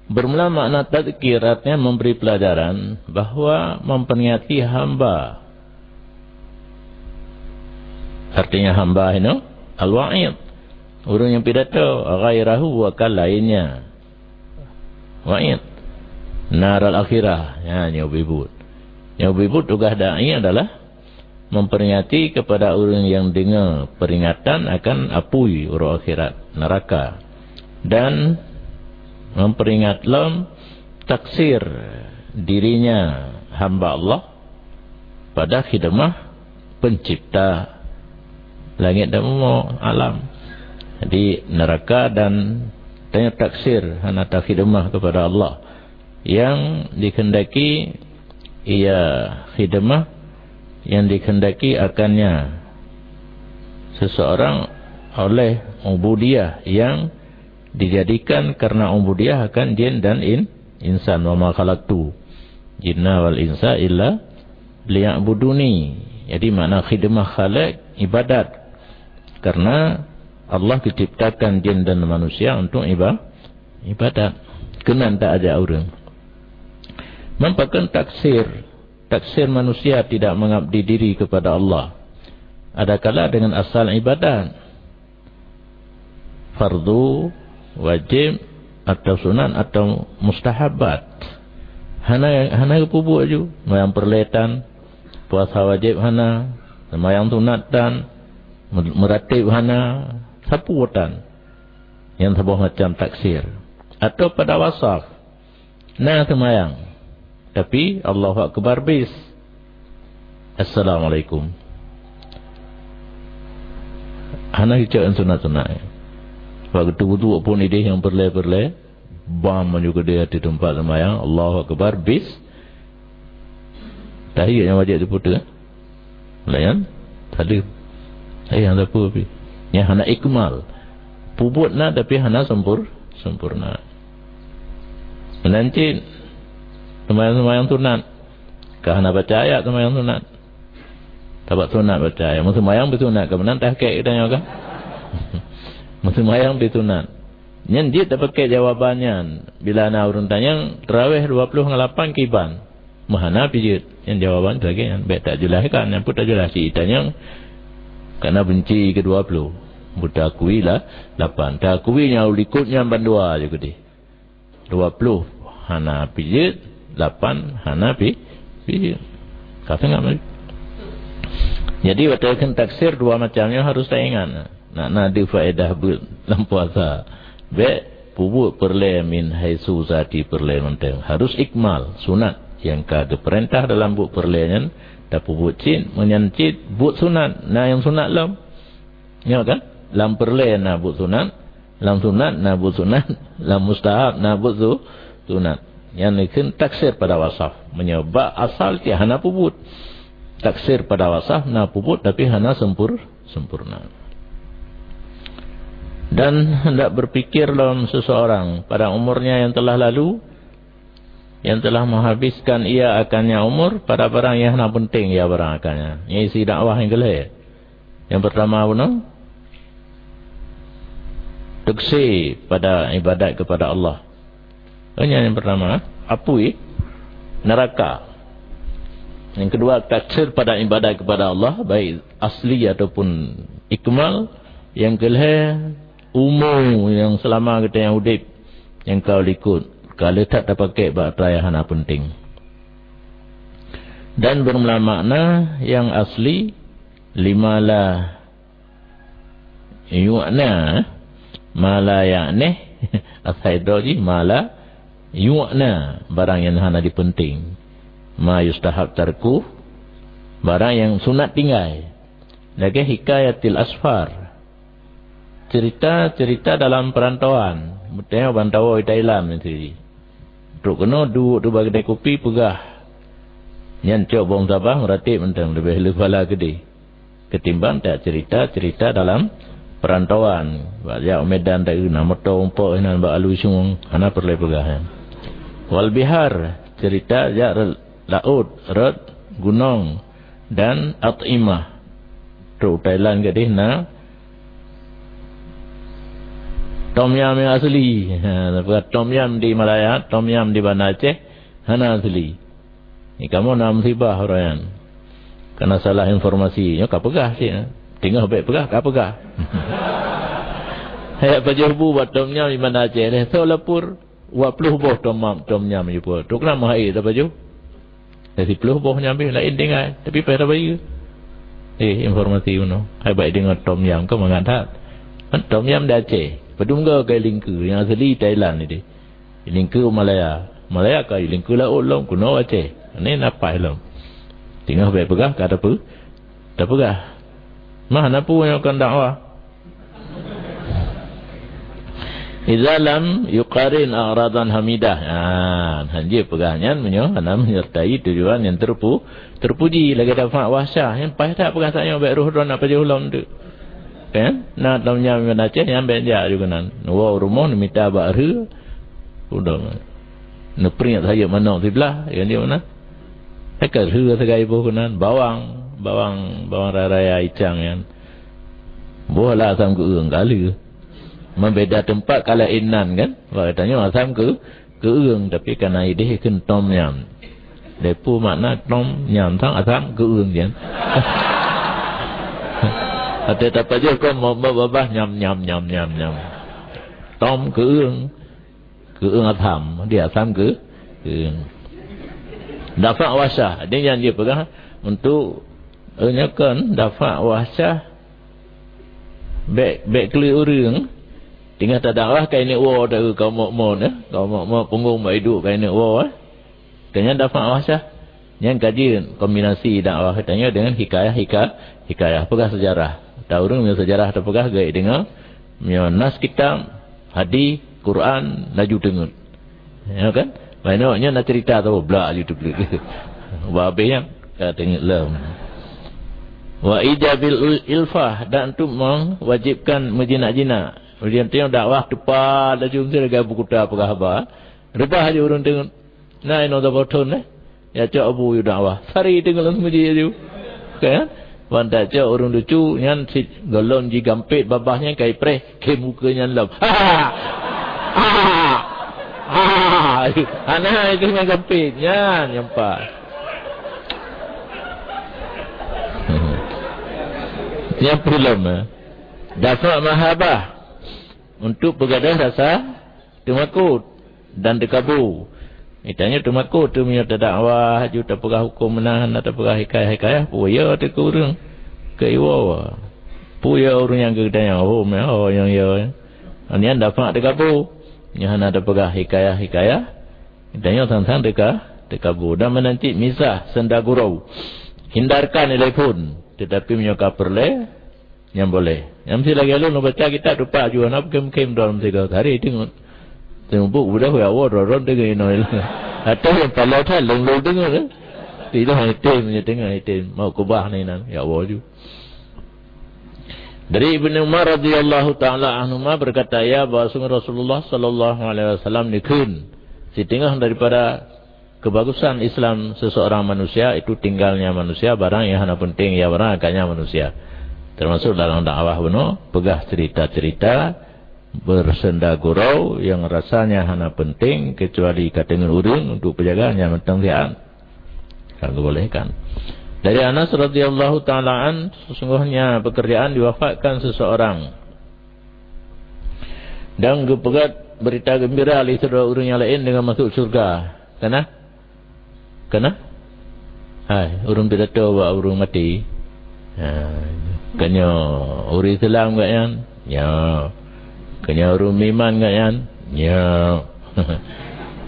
Bermula makna tazkir artinya memberi pelajaran bahwa memperingati hamba. Artinya hamba inoe al-wa'id. Ureuëng nyang pidato, ghairahu, bukan lainnya. Wa'id. Naral akhirah. Ya, nyoe ubé buet. Nyoe ubé buet tugaih da'i adalah memperingati kepada ureuëng nyang deungoe peringatan akan apui uroe akhirat, neraka, dan memperingat lom taksir dirinya hamba Allah pada khidmah pencipta langit dan bumoe, alam. Jadi, neraka dan tanya taksir hana takhidmah kepada Allah. Yang dikehendaki ia khidmah, yang dikehendaki akannya seseorang oleh ubudiyah yang dijadikan karena ubudiyah akan jin dan in, insan. Wa ma khalaqtu jinna wal insa illa liya'buduni. Jadi, makna khidmah khaliq ibadat, karena Allah diciptakan jin dan manusia untuk iba-, ibadat. Keunan ta ajak ureuëng. Merupakan taksir, taksir manusia tidak mengabdi diri kepada Allah. Adakala dengan asal ibadat, fardu, wajib, atau sunat, atau mustahabat. Hana, hana geupeubuet ju, seumayang peureulée tan, puasa wajib hana, seumayang sunat tan, mer-, meuratib hana, sapeue tan. Nyang saboh macam taksir. Atau pada wasaf. Na seumayang, tapi Allahu Akbar bis. Assalamualaikum. Hana geucok nyang sunat-sunat. Bak geuteupeue pun idéh nyang peureulée-peureulée, bam maju keudeh ateueh teumpat seumayang, Allahu Akbar bis. Tahiyat nyang wajéb diputéh. Layan, saleuem. Eh, hana sapeue pih. Nyan hana ikmal. Peubuet na, tapi hana sempur-, sempurna. Meunan cit seumayang-seumayang sunat. Ka hana baca ayat seumayang sunat. Sabab sunat baca ayat. Meuseumayang pih sunat, ka meunan tahkik geutanyoe kan? Meuseumayang pih sunat. Nyan jeuet tapakék jawaban nyan. Bila na ureuëng tanyong, tarawéh dua ploh ngon lapan kiban. Meuhana pih jeuet. Nyan jawaban lagée nyan. Bék tajeulaih kan, nyan pun tajeulaih cit tanyong. Kana beunci keu dua ploh. Beutakui lah lapan. Takui nyang likot nyan bandua je keudeh. Dua ploh hana pih jeuet, lapan hana pih, pih jeuet. Ka seungab lagi. Jadi, watée kheun taksir dua macam nyoe harus taingat. Nak na deuh faedah beuet lam puasa. Bék peubuet peureulée min haitsu zati peureulée mantong. Harus ikmal sunat nyang ka geupeurintah dalam buet peureulée nyan tapeubuet cit, meunyan cit buet sunat, na nyang sunat lom. Nyoe kan? Lam peureulée na buet sunat, lam sunat na buet sunat, lam mustahab na buet su-, sunat. Nyan dikheun taksir pada wasaf. Meunyoe bak asal cit hana peubuet. Taksir pada wasaf na peubuet tapi hana sempur-, sempurna. Dan hendak berpikir lom seseorang pada umurnya yang telah lalu, yang telah menghabiskan ia akannya umur pada barang yang hana penting ia barang akannya. Nyan isi dakwah nyang keulhée. Yang pertama bunoe, teukse pada ibadat kepada Allah. Nyan yang pertama, apui neraka. Yang kedua, taksir pada ibadat kepada Allah, baik asli ataupun ikmal. Yang keulhée, umu nyang seulama geutanyoe udeb nyang ka likot, ka leutat tapakék bak atra nyang hana penting. Dan bermakna yang asli, lima la yu'na, ma la ya'neh, asai droe jih, ma la yu'na, barang nyang hana jipeunténg. Ma yustahab tarku, barang nyang sunat tinggai. Lagée hikayatil asfar, cerita-cerita dalam perantauan. Beutôi bantawoe di Thailand miseue. Trok keunoe duek di bak keude kupi peugah. Nyan cok bong sabah meuratéb mantong leubeh le pahala keudeh ketimbang tak cerita-cerita dalam Peurantauan, bak jak u Medan taeu na moto umpok inan bak alue sungue, hana peureulée peugah nyan. Wal bihar, ceurita jak rot laôt, rot gunong, dan at'imah. Trok Thailand keudeh na tom yam nyang asli. Ha, peugah tom yam di Malaya, tom yam di Banda Aceh, hana asli. Ni kamoe na musibah uroe nyan. Kana salah informasi, nyoe ka peugah cit. Teungoh bék peugah, ka peugah. Hai pajoh bu bak tom yam di Banda Aceh, lheuh soe lapor, dua ploh boh tom yam, tom yam jipeu. Trok na meuhai tapajoh. Lheuh siploh boh nyan beh laén tinggai, tapi paih tabayeue. Eh, informasi unoe. Hai baik deungoe tom yam ka mangat that. Kan tom yam di Aceh. Padum goe kai lingkeu, nyang asli Thailand ideh. Lingkeu Malaya. Malaya ka lingkeu laôt lom, keunoe Aceh. Ni na paih lom. Teungoh bék peugah, ka tapeu-, tapeugah. Mah na peue nyoe kon dakwah. Idza lam yuqarin a'radan hamidah. Ha, hanjeuet peugah nyan meunyoe hana menyertai tujuan nyang terpu-, terpuji. Lagée dafa' wahsyah, nyan paih that peugah tanyoe bék roh droe na pajoh lom tu. Kan? Na tom yam Aceh nyan bék jak ju keunan. Neuwoe u rumoh neumita bak rheu. Udah. Neupriek sayeup manok siblah, kan dia mana? Ka rheu sagai boh keunan, bawang, bawang, bawang raya-raya icang nyan. Boh lah asam geueueng kali. Membeda teumpat kalau inan kan? Bak tanyoe asam ke, geueueng, tapi kana ideh kheun tom yam. Depu makna tom yam sang asam geueueng nyan. Ada tapajoh kon mo-, mo-, babah nyam, nyam, nyam, nyam, nyam. Tom geueueng. Geueueng asam, di asam geu-, geueueng. Dafa' wahsyah, di nyan jih peugah untuk, eh, nyoe kon dafa' wahsyah, bék, bék keuleue ureuëng. Teungoh tadakwah ka ineuk woe, kaum mukmin, eh, kaum mukmin punggong bak iduek ka ineuk woe, eh. Ka nyan dafa' wahsyah. Nyan ka jeuet kombinasi dakwah geutanyoe deungon hikayah, hika-, hikayah. Peugah seujarah. Taureuëng meunyoe seujarah tapeugah geudeungoe, meunyoe nas kitab, hadis, Quran, laju teungeut. Ya kan? Bainok nyan na cerita tu, blak laju teublek. Bah habéh nyan, ka teungeut lom. Wa ijabil ul-, ilfah, dan untuk mewajibkan meujinak-jinak. Ujian tiang dakwah tepat laju mesti lagée buku ta peugah haba. Reubah laju ureuëng teungeut. Na inoe saboh thon, eh? Ya cok abu yue dakwah. Sari teungoh lam seumeujih aju. Kan? Ban tak cok ureuëng lucu nyan sit golom jigampet babah nyan kai preh khe muka nyan lom. Ha! Ha! Ha! Hana itu nyan gampet nyan nyampa. Nyan pulom, eh. Dafa' mahabah untuk peugadeh rasa teumakot dan teukabu. Geutanyoe teumakot teuh meunyoe tadakwah, ju tapeugah huköm meunan, hana tapeugah hikayah-hikayah, peue yo teuh keu ureuëng keu iwoe. Peue yo ureuëng nyang keu geutanyoe, oh, meuho nyang yo. Nyan dafa' teukabu. Nyoe hana tapeugah hikayah-hikayah. Geutanyoe sang-sang teuka-, teukabu. Dan meunan cit misah seunda gurau. Hindarkan ilée phon. Tetapi meunyoe ka peureulée, nyan boleh. Nyan meusti lagée lôn neubaca kitab tupak ju hana peukhém-khém droe meusigoe. Hari teungoh. Teungoh buet beudôh ya Allah, droe-droe teungoh inoe. Ateueh nyang paloe that lôn-lôn teungoh, eh. Tidak item, ya teungoh item. Mau keubah ni nan, ya Allah ju. Dari Ibnu Umar radhiyallahu taala anhuma berkata, ya, bahwasanya Rasulullah sallallahu alaihi wasallam dikheun, siteungoh daripada kebagusan Islam seseorang manusia itu tinggalnya manusia barang yang hana penting, ya, barang akannya manusia. Termasuk dalam dakwah bunoe, peugah cerita-cerita bersenda gurau yang rasanya hana penting kecuali ka teungeut ureuëng untuk peujaga nyang mantong siat. Ka geubolehkan. Dari Anas radhiyallahu taala an, sesungguhnya pekerjaan diwafatkan seseorang dan geupeugét berita gembira lé sidroe ureuëng nyang laén deungon masuk syeuruga. Kana? Kana? Hai, ureuëng pidato bak ureuëng maté. Ha, keunyoe ureuëng Islam gobnyan? Nyo. Keunyoe ureuëng iman gobnyan? Nyo.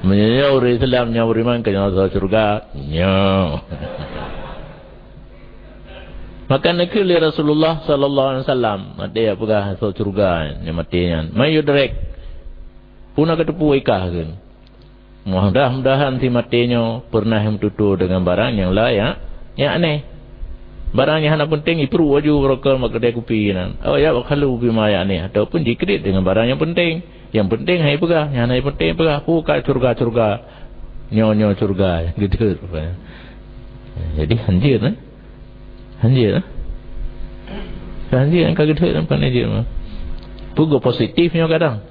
Meunyoe ureuëng Islam nyoe ureuëng iman keunyoe masuk syeuruga? Nyo. Maka neukheun lé Rasulullah sallallahu alaihi wasallam, maté jak peugah masuk syeuruga nyan, maté nyan. Man yudrik. Peue na kateupeue ikah kheun. Mudah-mudahan si maté nyoe peureunah meututoe deungon barang nyang la yak, yak neh. Barang nyang hana penting, ipruek laju barokon bak keudè kupi nan. Aw yabkhalu bima ya'ni, ataupun jikredit dengan barang nyang penting. Nyang penting hai peugah, nyang hana penting peugah. Peue ka syurga-syurga. Nyoe-nyoe syurga. Gitu rupanya. Jadi, hanjeuet, eh? Hanjeuet, eh? Hanjeuet ka geuthot lam paneuk jeuet mah. Peue positif nyoe kadang.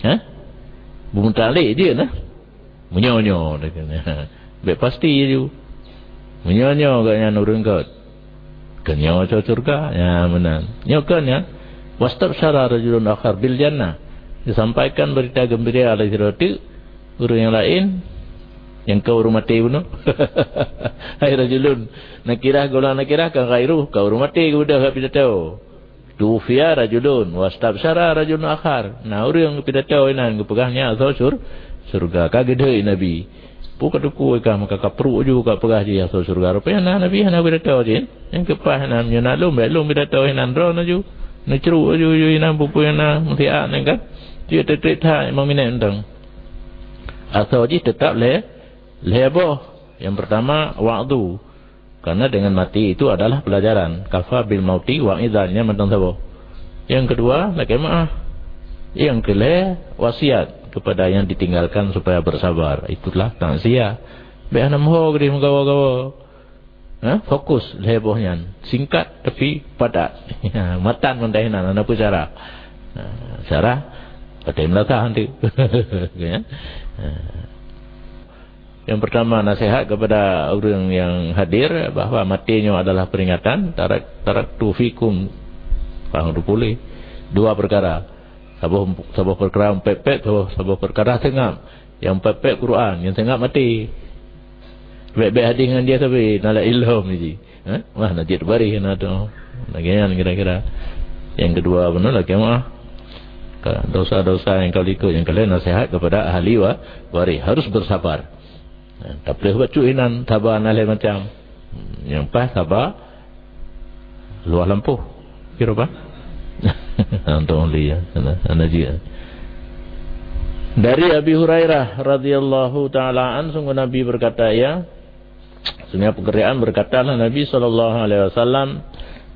Hah? Beumeutalek jeuet, eh? Meunyoe-nyoe, dia kata. Bèk pasti ju. Meunyoe-nyoe gobnyan ureueng göt. Keu nyoe cok syurga, nyan meunan. Nyoe kon nyan. Wastabsyara rajulun akhar bil jannah. Disampaikan berita gembira lé sidroe teuk ureueng nyang laén, nyang ka ureueng maté bunoe. Hai rajulun, nakirah, gola nakirah, kan ghairuh, ka ureueng maté geubeudôh bak pidato. Tufiya rajulun, wastabsyara rajulun akhar. Na ureueng geupidato inan geupeugah nyan asoe syur-, syurga. Ka geudhôi Nabi. Peue ka teupeu ka meuka kapruek ju ka peugah jih asoe syurga. Rupanya na Nabi hana pidato jih. Nyang keupaih na meunyoe na lôn, bèk lôn pidato inan droe na ju. Neucruk ju, ju inan peue-peue nyang na meusiat nyan kan. Cit teuteuet that Imam Minet mantong. Asoe jih teutap lhèe, lhèe boh. Nyang peurtama, wa'dhu. Karena dengan mati itu adalah pelajaran. Kafa bil mauti wa'idhan, nyan mantong saboh. Nyang keudua, lakèe meu'ah. Nyang keulhèe, wasiat kepada yang ditinggalkan supaya bersabar. Itulah takziah. Bèk hana meuho keudéh meugawa-gawa. Ha? Fokus lhèe boh nyan. Singkat tapi padat. Matan mantong inan, hana peue syarah. Ha, syarah, patéh meulasah nanti. Ya. Ha. Yang pertama, nasihat kepada ureueng nyang hadir bahwa maté nyoe adalah peringatan, tarak-, taraktu fikum, paham tu pulih, dua perkara. Saboh, saboh perkara pèt-pèt, saboh, saboh perkara seungab. Nyang pèt-pèt Quran, nyang seungab maté. Bèk-bèk hadis ngon dia sabe, na la ilham ji. Ha? Wah, na jeuet baréh na tu. Lagèe nyan kira-kira. Yang kedua, beuna lakèe meu'ah. Ka, dosa-dosa yang kau likot, yang kalian nasihat kepada ahli wa-, waris. Harus bersabar. Ha, tapeuleuh bacut inan, sabar na lhèe macam. Nyang paih sabar, luwah lampôh. Kira apa? Antum lihat, ana, ana jih. Dari Abi Hurairah radhiyallahu ta'ala an, sungguh Nabi berkata, ya, Sungguh peukiraan, berkatalah Nabi sallallahu alaihi wasallam,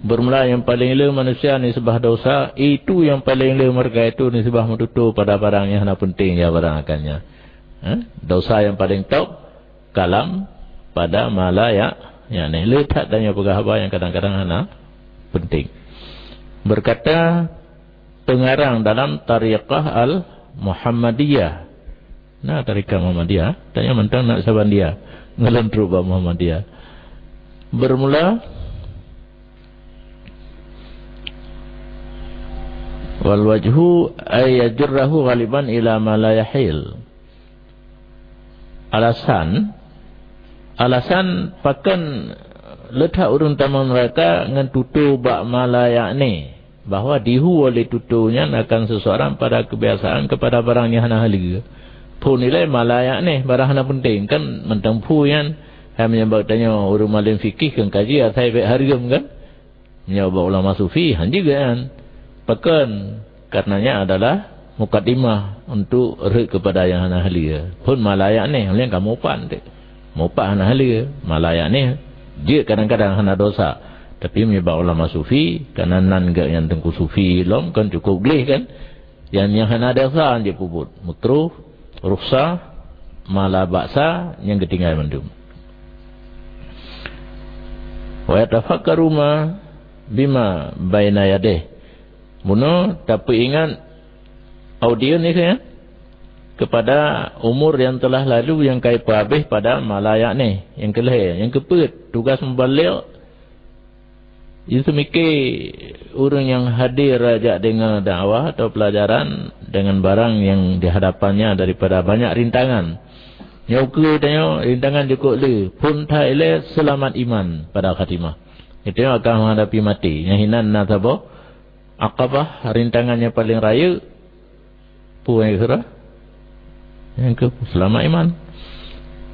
bermula yang paling le manusia nisbah dosa, itu yang paling le mereka itu nisbah meututoe pada barang nyang hana penting ya barang akannya. Ha? Dosa yang paling top, kalam pada ma la ya, yakni le that tanyoe peugah haba nyang kadang-kadang hana penting. Berkata pengarang dalam Tariqah Al-Muhammadiyah. Na tarikat Muhammadiyah, tanyoe mantong na saban dia. Ngalon trok bak Muhammadiyah. Bermula, wal wajhu ay yajurrahu ghaliban ila ma la yahil. Alasan, alasan pakon le that ureueng tamong neuraka ngon tutoe bak ma la ya'ni. Bahwa dihu oleh tutoe nyan akan seseorang pada kebiasaan kepada barang nyang hana haleue. Phon ilée ma la ya'ni, barang hana penting, kan mantong phon nyan. Hai meunyoe bak tanyoe ureueng malém fikih keu kaji asai bèk hareuem kan? Meunyoe bak ulama sufi, han juga nyan. Pakon? Karenanya adalah mukadimah untuk rhot kepada nyang hana haleue. Phon ma la ya'ni, ulèh kamoe pan teuh. Meupat hana haleue, ma la ya'ni, jeuet kadang-kadang hana dosa. Tapi meunyoe bak ulama sufi, kana nan geuh nyang teungku sufi lom kan cukup gleh kan. Nyang, nyang hana dosa jeuet peubuet. Makruh, rukhsah, ma la ba'sa, nyang geutinggai mandum. Wa yatafakkaru ma bima baina yadayh. Bunoe tapeuingat audiens ni kan? Kepada umur yang telah lalu nyang ka ipeuhabéh pada ma la ya'ni, nyang keulhèe, nyang keupeuet, tugas mubaligh, jiseumiké ureueng nyang hadir jak deungoe dakwah atau pelajaran dengan barang yang di hadapannya daripada banyak rintangan. Nyoe keuh tanyoe rintangan jukuk le, phon that ilée seulamat iman pada khatimah. Itu nyang akan menghadapi maté. Nyang hinan na saboh Aqabah, rintangan nyang paleng rayeuk, peue nyang keu-, nyang keu-, seulamat iman.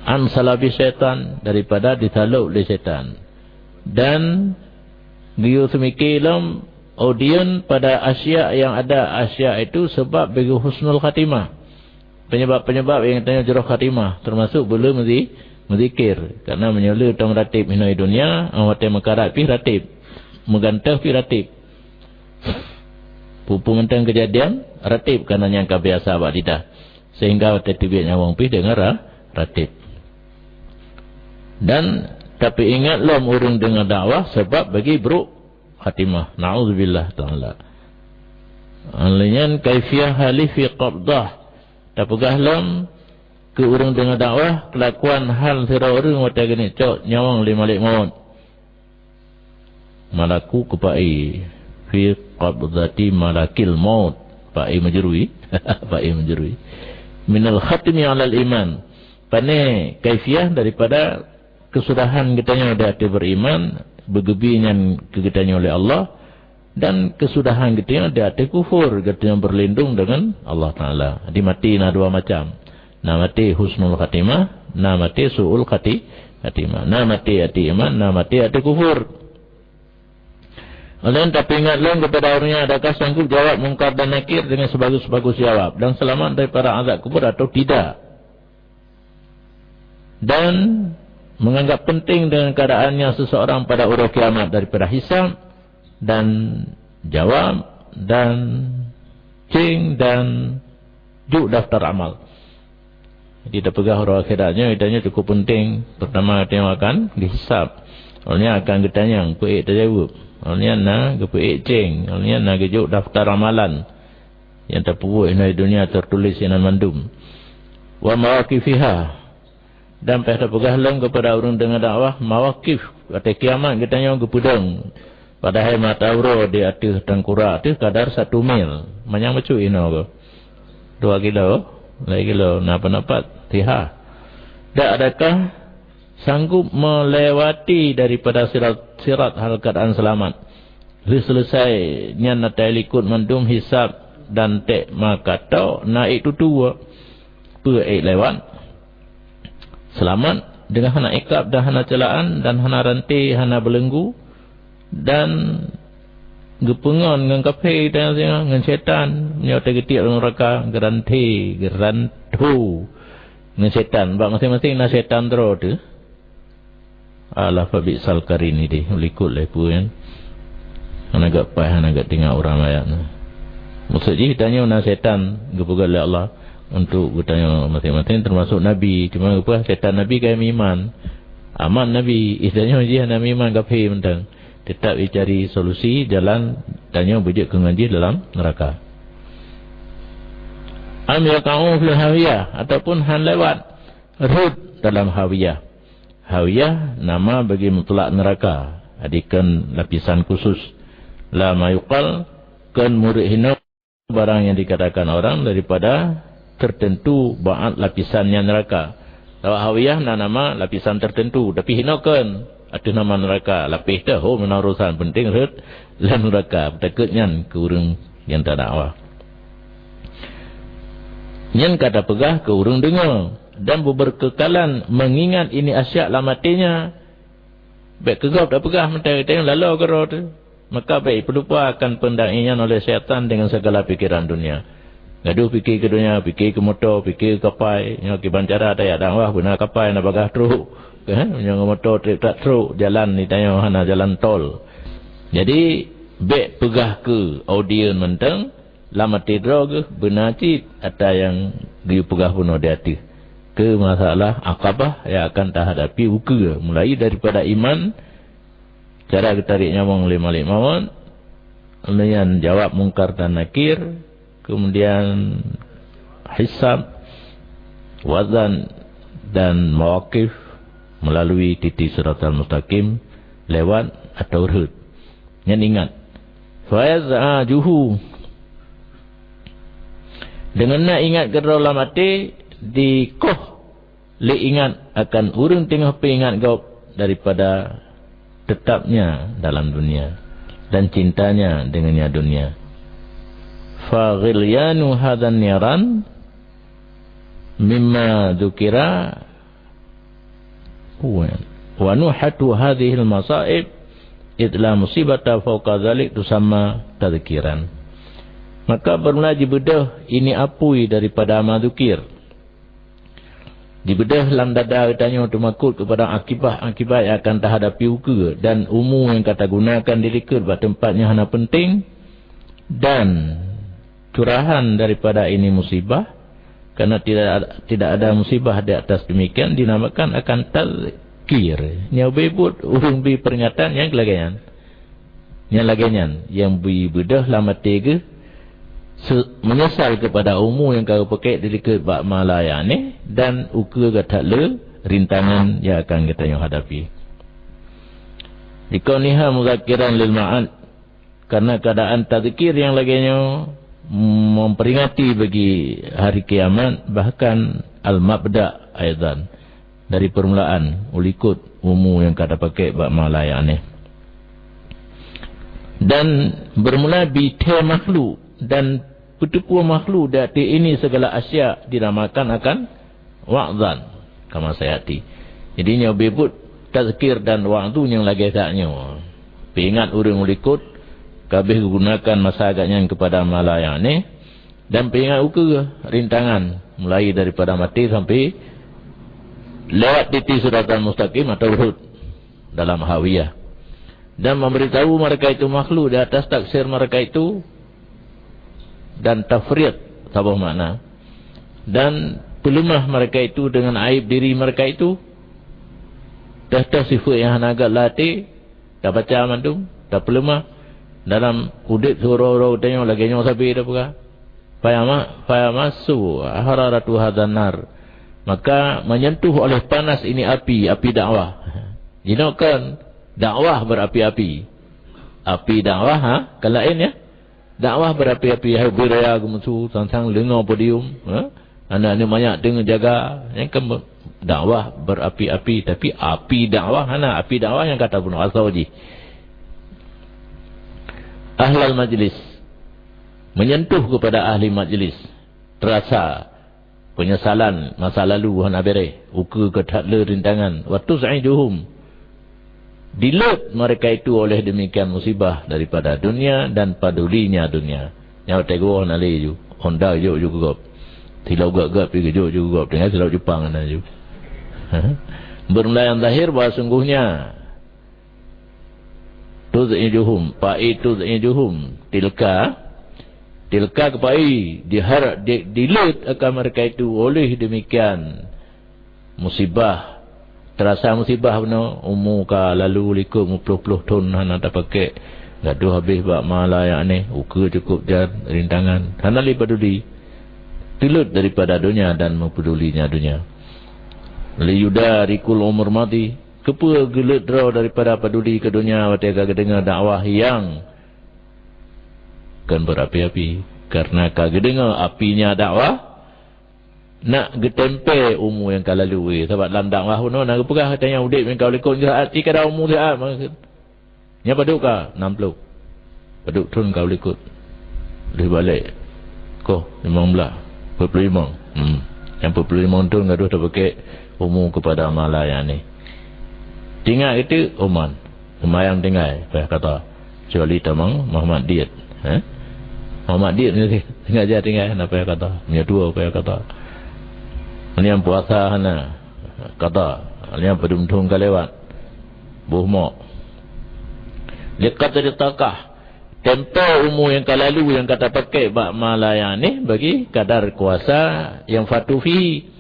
An salabi syaitan, daripada disalôb lé syaitan. Dan geuyue seumiké lom audiens pada asya nyang ada, asya itu sebab bagi husnul khatimah. Penyebab-penyebab nyang tanyoe jroh khatimah, termasuk beuleumeuzi-, Meuzikir, karena meunyoe le tom ratib hinoe dunia, 'oh watèe meukarat pih ratib, meugantoh pih ratib. Peue-peue mantong keujadian, ratib karena nyang ka biasa bak lidah. Sehingga watèe teubiet nyawöng pih deungon ra-, ratib. Dan tapeuingat lom ureuëng deungon dakwah sabab bagi buruk khatimah. Na'udzubillah ta'ala. Lheuh nyan kaifiah hali fi qabdah. Tapeugah lom keu ureuëng deungon dakwah keulakuan hal sidroe ureuëng watèe geunicok nyawöng lé malaikat maut. Malaku keu pa'i, fi qabdati malakil maut. Pa'i meujrui. Pa'i meujrui. Minal khatmi alal iman. Pane kaifiah daripada keusudahan geutanyoe di ateueh beriman, beugeubi nyan keu geutanyoe lé Allah, dan keusudahan geutanyoe di ateueh kufur, geutanyoe berlindung dengan Allah Ta'ala. Di maté na dua macam. Na maté husnul khatimah, na maté su'ul khati-, khatimah. Na maté ateueh iman, na maté ateueh kufur. Ulôn tapeuingat lôn kepada ureuëng nyan, adakah sanggup jawab Mungkar dan Nakir dengan sebagus-bagus jawab dan selamat daripada azab kubur atau tidak? Dan menganggap penting dengan keadaannya seseorang pada uroe kiamat daripada hisab dan jawab dan ceng dan juk daftar amal. Jadi, tapeugah uroe akhirat nyoe, itanyoe cukup penting. Pertama, tanyoe akan geuhisab. Awaknyan akan geutanyong, peuék tajaweueb. Awaknyan na geupeuék ceng. Awaknyan na geujok daftar amalan nyang tapeubuet hinoe dunia, tertulis inan mandum. Wa mawaqifiha. Dan payah tapeugah lom kepada ureuëng deungon dakwah, mawaqif, watée kiamat geutanyoe geupeudong. Padahai mata uroe di ateueh tangkurak teuh kadar satu mil. Manyang bacut inoe ko. Dua kilo, lhée kilo, na peundapat, tiha. Dak adakah sanggup melewati daripada sirat, sirat hal keadaan selamat? Lheueh seuleusai nyan ata likot mandum hisab dan ték makatok na ék tutue. Peue ék lewat? Seulamat deungon hana ikab dan hana ceulaan dan hana ranté, hana beulenggu, dan geupeungon ngon kafé dan ngon syaitan. Meunyoe teugeutik lam neuraka, geuranté, geuranto ngon syaitan. Bak maséng-maséng na syaitan droe teuh. Alah, fa bi'sal qarin idéh, likot lé peue nyan. Hana gak paih, hana gak tinggai ureuëng rakyat nyan. Maksud jih, tanyoe na syaitan geupeugah lé Allah untuk geutanyoe maséng-maséng, termasuk Nabi. Cuma geupeugah syaitan Nabi ka meuiman. Aman Nabi, ih tanyoe jih hana meuiman, kafé mantong. Tetap icari solusi jalan tanyoe beujeuet keu ngon jih dalam neuraka. Am yaqa'u fil hawiyah, ataupun han lewat rhot dalam hawiyah. Hawiyah nama bagi mutlak neuraka, adikon lapisan khusus. La ma yuqal, kon murit hinoe barang yang dikatakan orang daripada tertentu baat lapisan nyan neuraka. Sabab hawiyah na nama lapisan tertentu, tapi hinoe kon ateueh nama neuraka. Lapéh teuh ho meunan urusan, penting rhot lam neuraka. Peutakot nyan keu ureuëng nyang tadakwah. Nyan ka tapeugah keu ureuëng deungoe, dan beuberkeukalan meungingat ini asyak lam até nyan. Bék keu gob tapeugah mantong, teuntèe laloe keudroe teuh. Maka bék peulupa akan peundang inyan oleh syaitan dengan segala pikiran dunia. Gadoh pike keu dunia, pike keu moto, pike keu kapai. Nyoe kiban cara tajak dakwah beuna kapai, na bagaih trok. Kan? Nyoe ngon moto trép that trok, jalan di tanyoe hana jalan tol. Jadi, bék peugah keu audiens mantong, lam até droe geuh beuna cit ata nyang geupeugah bunoe di ateueh. Keu masalah Aqabah nyang akan tahadapi ukeue, mulai daripada iman, cara geutarek nyawöng lé malaikat maut, kemudian jawab Mungkar dan Nakir, kemudian hisab, wazan, dan mawakif melalui titi Siratal Mustaqim, lewat atau rhot. Nyan ingat. Fayaz ajuhu. Deungon na ingat keudroe lam até, dikoh lé ingat akan ureuëng teungoh peuingat gob daripada teutapnya dalam dunia dan cintanya dengannya dunia. Fa ghilyanu hadzan niran mimma dzukira wa nuhatu hadzihil masaib id la musibata fauqa dzalik tusamma tadzkiran. Maka beureulah jibeudôh ini apui daripada ma dzukir. Jibeudôh lam dada geutanyoe teumakot keupada akibat-akibat nyang akan tahadapi ukeue dan umu nyang ka tagunakan dilikot bak teumpat nyang hana peunteng, dan curahan daripada ini musibah, karena tidak, tidak ada musibah di atas demikian, dinamakan akan tazkir. Nyoe beubuet ureuëng bri peringatan nyang lagée nyan. Nyang lagée nyan, nyang bri beudôh lam até geuh, se-, meunyeusal keupada umu nyang ka geupeukét dilikot bak ma la ya'ni dan ukeue gata le rintangan nyang akan geutanyoe hadapi. Likoniha muzakiran lil ma'ad, karena keadaan tazkir nyang lagée nyoe memperingati bagi hari kiamat, bahkan al-mabda aidan, dari permulaan, ulikot umu nyang ka tapakék bak ma la ya'ni. Dan bermula bithée makhluk dan peuteupeue makhluk di até ini segala asya dinamakan akan wa'zan, kama sayati. Jadi nyoe beubuet tazkir dan wa'zu nyang lagée that nyoe. Peuingat ureuëng ulikot, kabeh geugunakan masa geuhnyan keupada ma la ya'ni, dan peuingat ukeue rintangan, mulai daripada maté sampai lewat titi siratal mustaqim atau rhot dalam hawiyah. Dan memberitahu mereka itu makhluk di atas taksir mereka itu, dan tafrid saboh makna, dan peuleumah mereka itu dengan aib diri mereka itu, teuh-teuh sifat nyang hana gét lam até, tabaca mandum, tapeuleumah dalam udeb siuroe-uroe geutanyoe lagée nyoe sabe tapeugah. Fayama-, fayamassu hararatu hadzan nar. Maka menyentuh oleh panas ini api, api dakwah. Jinoe kan dakwah berapi-api. Api dakwah, ha? Kan laén, ya? Dakwah berapi-api, hai beu raya geumeusu, sang-sang leungoe podium, ha? Aneuk-aneuk manyak teungoh jaga, nyan kan be-, dakwah berapi-api, tapi api dakwah hana, api dakwah nyang ka tabunoe asoe jih. Ahlal majlis, menyentuh kepada ahli majlis, terasa penyesalan masa lalu hana bereh, ukeue ka that le rintangan, wa tuz'ijuhum, dilot mereka itu oleh demikian musibah daripada dunia dan padulinya dunia. Nyoe watée geuwoe hana lé ju, honda jok ju keu gob. Silop gét-gét pi geujok ju keu gob, tinggai silop Jepang hana ju. Bermula nyang zahir bahwa sungguhnya tuz'ijuhum, fa'i tuz'ijuhum, tilka, tilka keupai dihar-, di-, dilot akan mereka itu oleh demikian musibah. Terasa musibah bunoe, umu ka lalu likot meuplôh-plôh thon hana tapakék, gadoh habéh bak ma la ya'ni, ukeue cukup jan rintangan, hana lé paduli, tulot daripada donya dan meupedulinya donya. Liyudarikul umur mati, keupeue geulot droe daripada paduli keu donya watée ka geudeungoe dakwah nyang kon berapi-api? Karena ka geudeungoe apinya dakwah, nak geutempé umu nyang ka lalu. Sabab lam dakwah bunoe na geupeugah, gata nyang udeb nyang ka likot saát, ci kada umu saát, maksud. Nyan padub ka? Nam ploh. Padub thon ka likot. Lheueh balek, koh limong blah, peuet ploh limong. Hmm. Nyang peuet ploh limong thon gadoh tapakék umu keupada ma la ya'ni. Tingat geutu, uman. Seumayang tinggai, payah kata. Kecuali tamong Muhammad Diet. Eh? Muhammad Diet ni sengaja tinggai, hana payah kata. Meunyoe tuwo payah kata. Nyan puasa hana kata. Nyan padum thon ka lewat. Boh mok. Liqadri taqah. Tempo umu nyang ka lalu nyang ka tapakék bak ma la ya'ni bagi kadar kuasa nyang fatufi.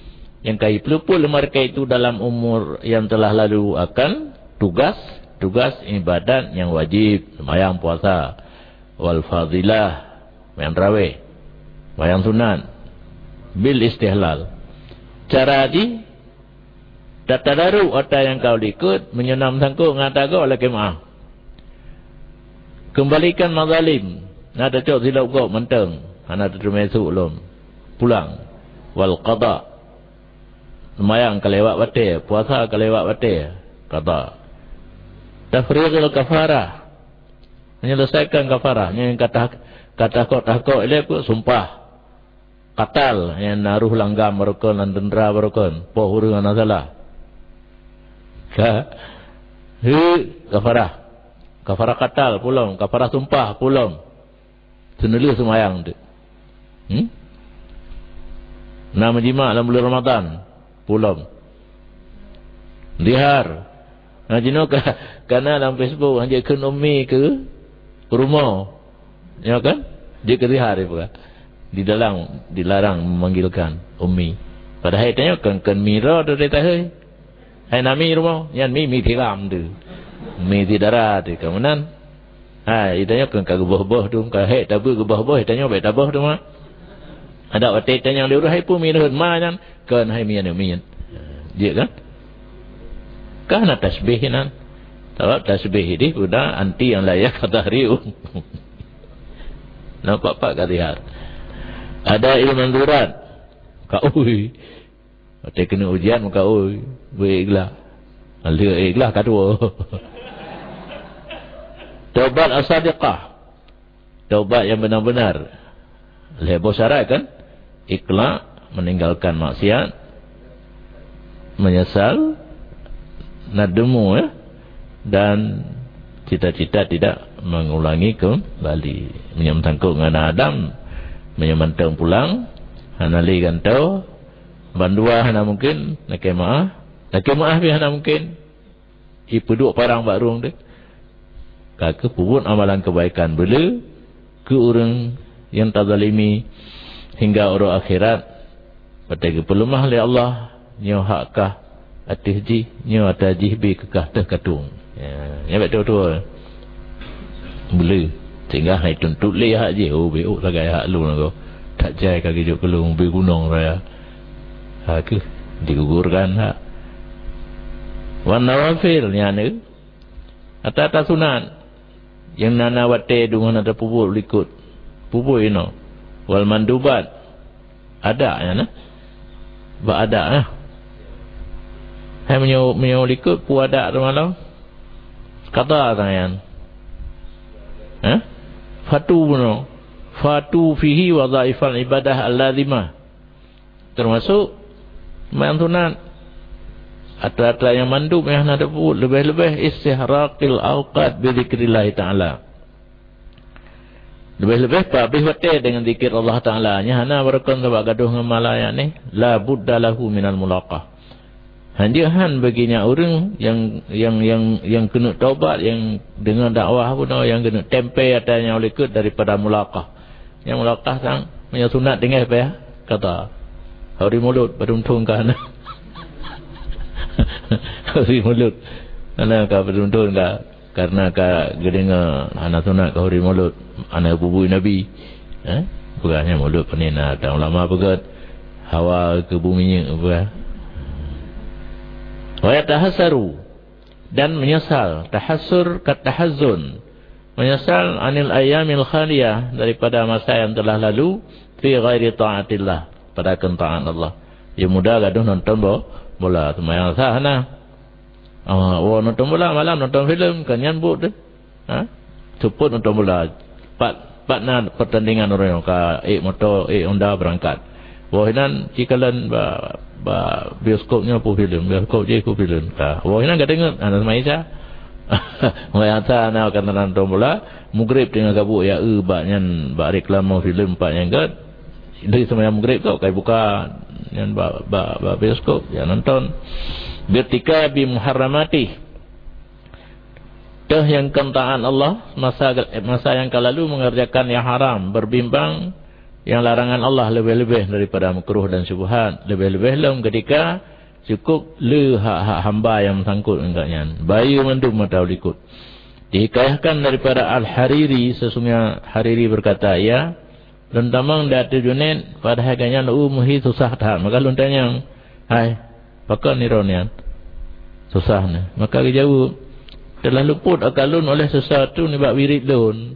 Nyang ka jipeuleupot lé mereka itu dalam umur nyang telah lalu akan tugas, tugas ibadat nyang wajib, seumayang puasa, wal fadilah, seumayang tarawih, seumayang sunat, bil istihlal. Cara jih, tatadaruk ata nyang ka likot, meunyoe na meusangkot ngon ata gob lakée meu'ah. Keumbalikan mazalim, na tacok silop gob mantong, hana teuteumé sôk lom. Pulang. Wal qada. Seumayang ka lewat watée, puasa ka lewat watée, qada. Tafrighul kafarah. Menyelesaikan kafarah. Nyang kata, kata kok takok ilée peue sumpah. Katal, nyang na roh langgam barokon, lam teuntara barokon, poh ureuëng hana salah. Ka, he, kafarah. Kafarah katal, pulom. Kafarah sumpah, pulom. Seuneulheueh seumayang tu. Hmm? Na meujimak lam buleuen Ramadhan. Pulom. Zihar. Nah, jinoe ka, kana lam Facebook, han jeuet kheun ummi keu rumoh. Ya kan? Jeuet keu zihar, ya bukan? Dilarang, dilarang memanggilkan ummi. Padahai tanyoe kon, kon mi droe teuh teuh. Hai na mi rumoh, nyan mi, mi tiram tu. Mi ti dara tu, ka meunan. Ha, itanyoe kon ka geuboh-boh tu, ka hék tabeue geuboh-boh, itanyoe bèk taboh tu, mak. Adak watèe itanyoe lé ureueng hai peue mi leuheut ma nyan, kon hai mi aneuk miet. Jeuet kan? Ka na tasbih inan. Sabab tasbih ideh guna anti nyang la yakhtari'un. Nampak pak ka lihat. Ada ilmu manzurat. Ka ui. Watèe keuneuk ujian meukaôi, beu ikhlas. Lheueh ikhlas ka tuwoe. Taubat as-sadiqah. Taubat nyang beuna-beuna. Lhèe boh syarat kan? Ikhlas, meninggalkan maksiat, menyesal, nadmu, ya, dan cita-cita tidak mengulangi kembali. Meunyoe meusangkot ngon Adam, meunyoe mantong pulang, hana lé gantoe, bandua hana mungken, lakèe meu'ah. Lakèe meu'ah pih hana mungken. Ipeuduek parang bak rueng deh. Ka keuh peubuet amalan keubaikan beuleu keu ureueng nyang tazalimi hingga uroe akhirat. Watèe geupeuleumah lé Allah, nyoe hak kah ateueh jih, nyoe ata jih bie keu kah teuh ka tueng. Ya, nyan bèk tuwoe-tuwoe. Beuleu. Sehingga hai tuntot lé hak jih, oh, bèk ôk sagai hak lôn lagoe. That jai ka geujok keu lôn ubé gunong raya. Ha keuh, digugurkan hak. Wan nawafil nyan eu. Ata-ata sunat. Nyang na, na watèe dum hana tapeubuet likot. Peubuet inoe. Wal mandubat. Adak nyan na. Bak adak na. Hai meunyoe, meunyoe likot peue adak teuma lom. Kata tangan. Ha? Fatu bunoe. Fatu fihi wadhaifal ibadah al-lazimah. Teumasok seumayang sunat. Atra-atra nyang mandum nyang hana tapeubuet, leubeh-leubeh istighraqil awqat bi dzikrillahi ta'ala. Leubeh-leubeh peuhabéh watèe deungon zikir Allah Ta'ala. Nyan hana beurukon sabab gadôh ngon mala nyan neh. La budda lahu minal mulaqah. Hanjeuet han bagi nyan ureueng nyang, nyang, nyang, nyang keuneuk taubat, nyang deungon dakwah bunoe, nyang keuneuk tempe ata nyan likot daripada mulaqah. Nyang mulaqah sang, meunyoe sunat tinggai payah kata. Hauri mulod, padum thôn ka hana. Hauri mulod. Hana ka padum thôn ka. Karena ka geudeungoe hana sunat keu hauri mulod, hana geupeubuet Nabi. Eh? Peugah nyan mulod pane na, dan ulama peugah hawa keu bu minyeuk peugah. Wa yatahassaru, dan menyesal, tahassur kat tahazzun. Menyesal anil ayyamil khaliyah, daripada masa yang telah lalu, fi ghairi ta'atillah, pada kentaatan Allah. Ya muda gadoh nonton bo-, bola, seumayang sah na. Ah, woe nonton bola malam, nonton filem, kan nyan buet deh. Ha? Seupôt nonton bola. Pat, pat na pertandingan ureueng ka ék moto, ék Honda beurangkat. Woe hinan ci kalon ba, ba bioskop nyoe peue filem, bioskop jih peue filem. Ka. Woe hinan ka deungon, hana seumai sa. Mulai asa na ka nonton bola, mugreb teungoh gabuk ya eu bak nyan, bak reklame filem pat nyan gèt. Dari seumayang mugreb tu, kai buka nyan bak, bak, bak bioskop, ya nonton. Birtikabi muharramatih. Teuh nyang kon taat Allah, masa, masa nyang ka lalu mengerjakan yang haram, berbimbang yang larangan Allah, leubeh-leubeh daripada makruh dan syubhat, leubeh-leubeh lom ketika cukup le hak-hak hamba nyang meusangkot ngon gobnyan. Bayeue mandum mata u likot. Dihikayahkan daripada Al-Hariri, sesungguhnya Hariri berkata, ia, lôn tamong di ateueh Junaid, padahai gobnyan u meuhi susah that. Maka lôn tanyong, "Hai, pakon nirôn nyan? Susah nyan." Maka geujaweueb, "Teulah luput aka lôn oleh sesuatu nibak wirit lôn."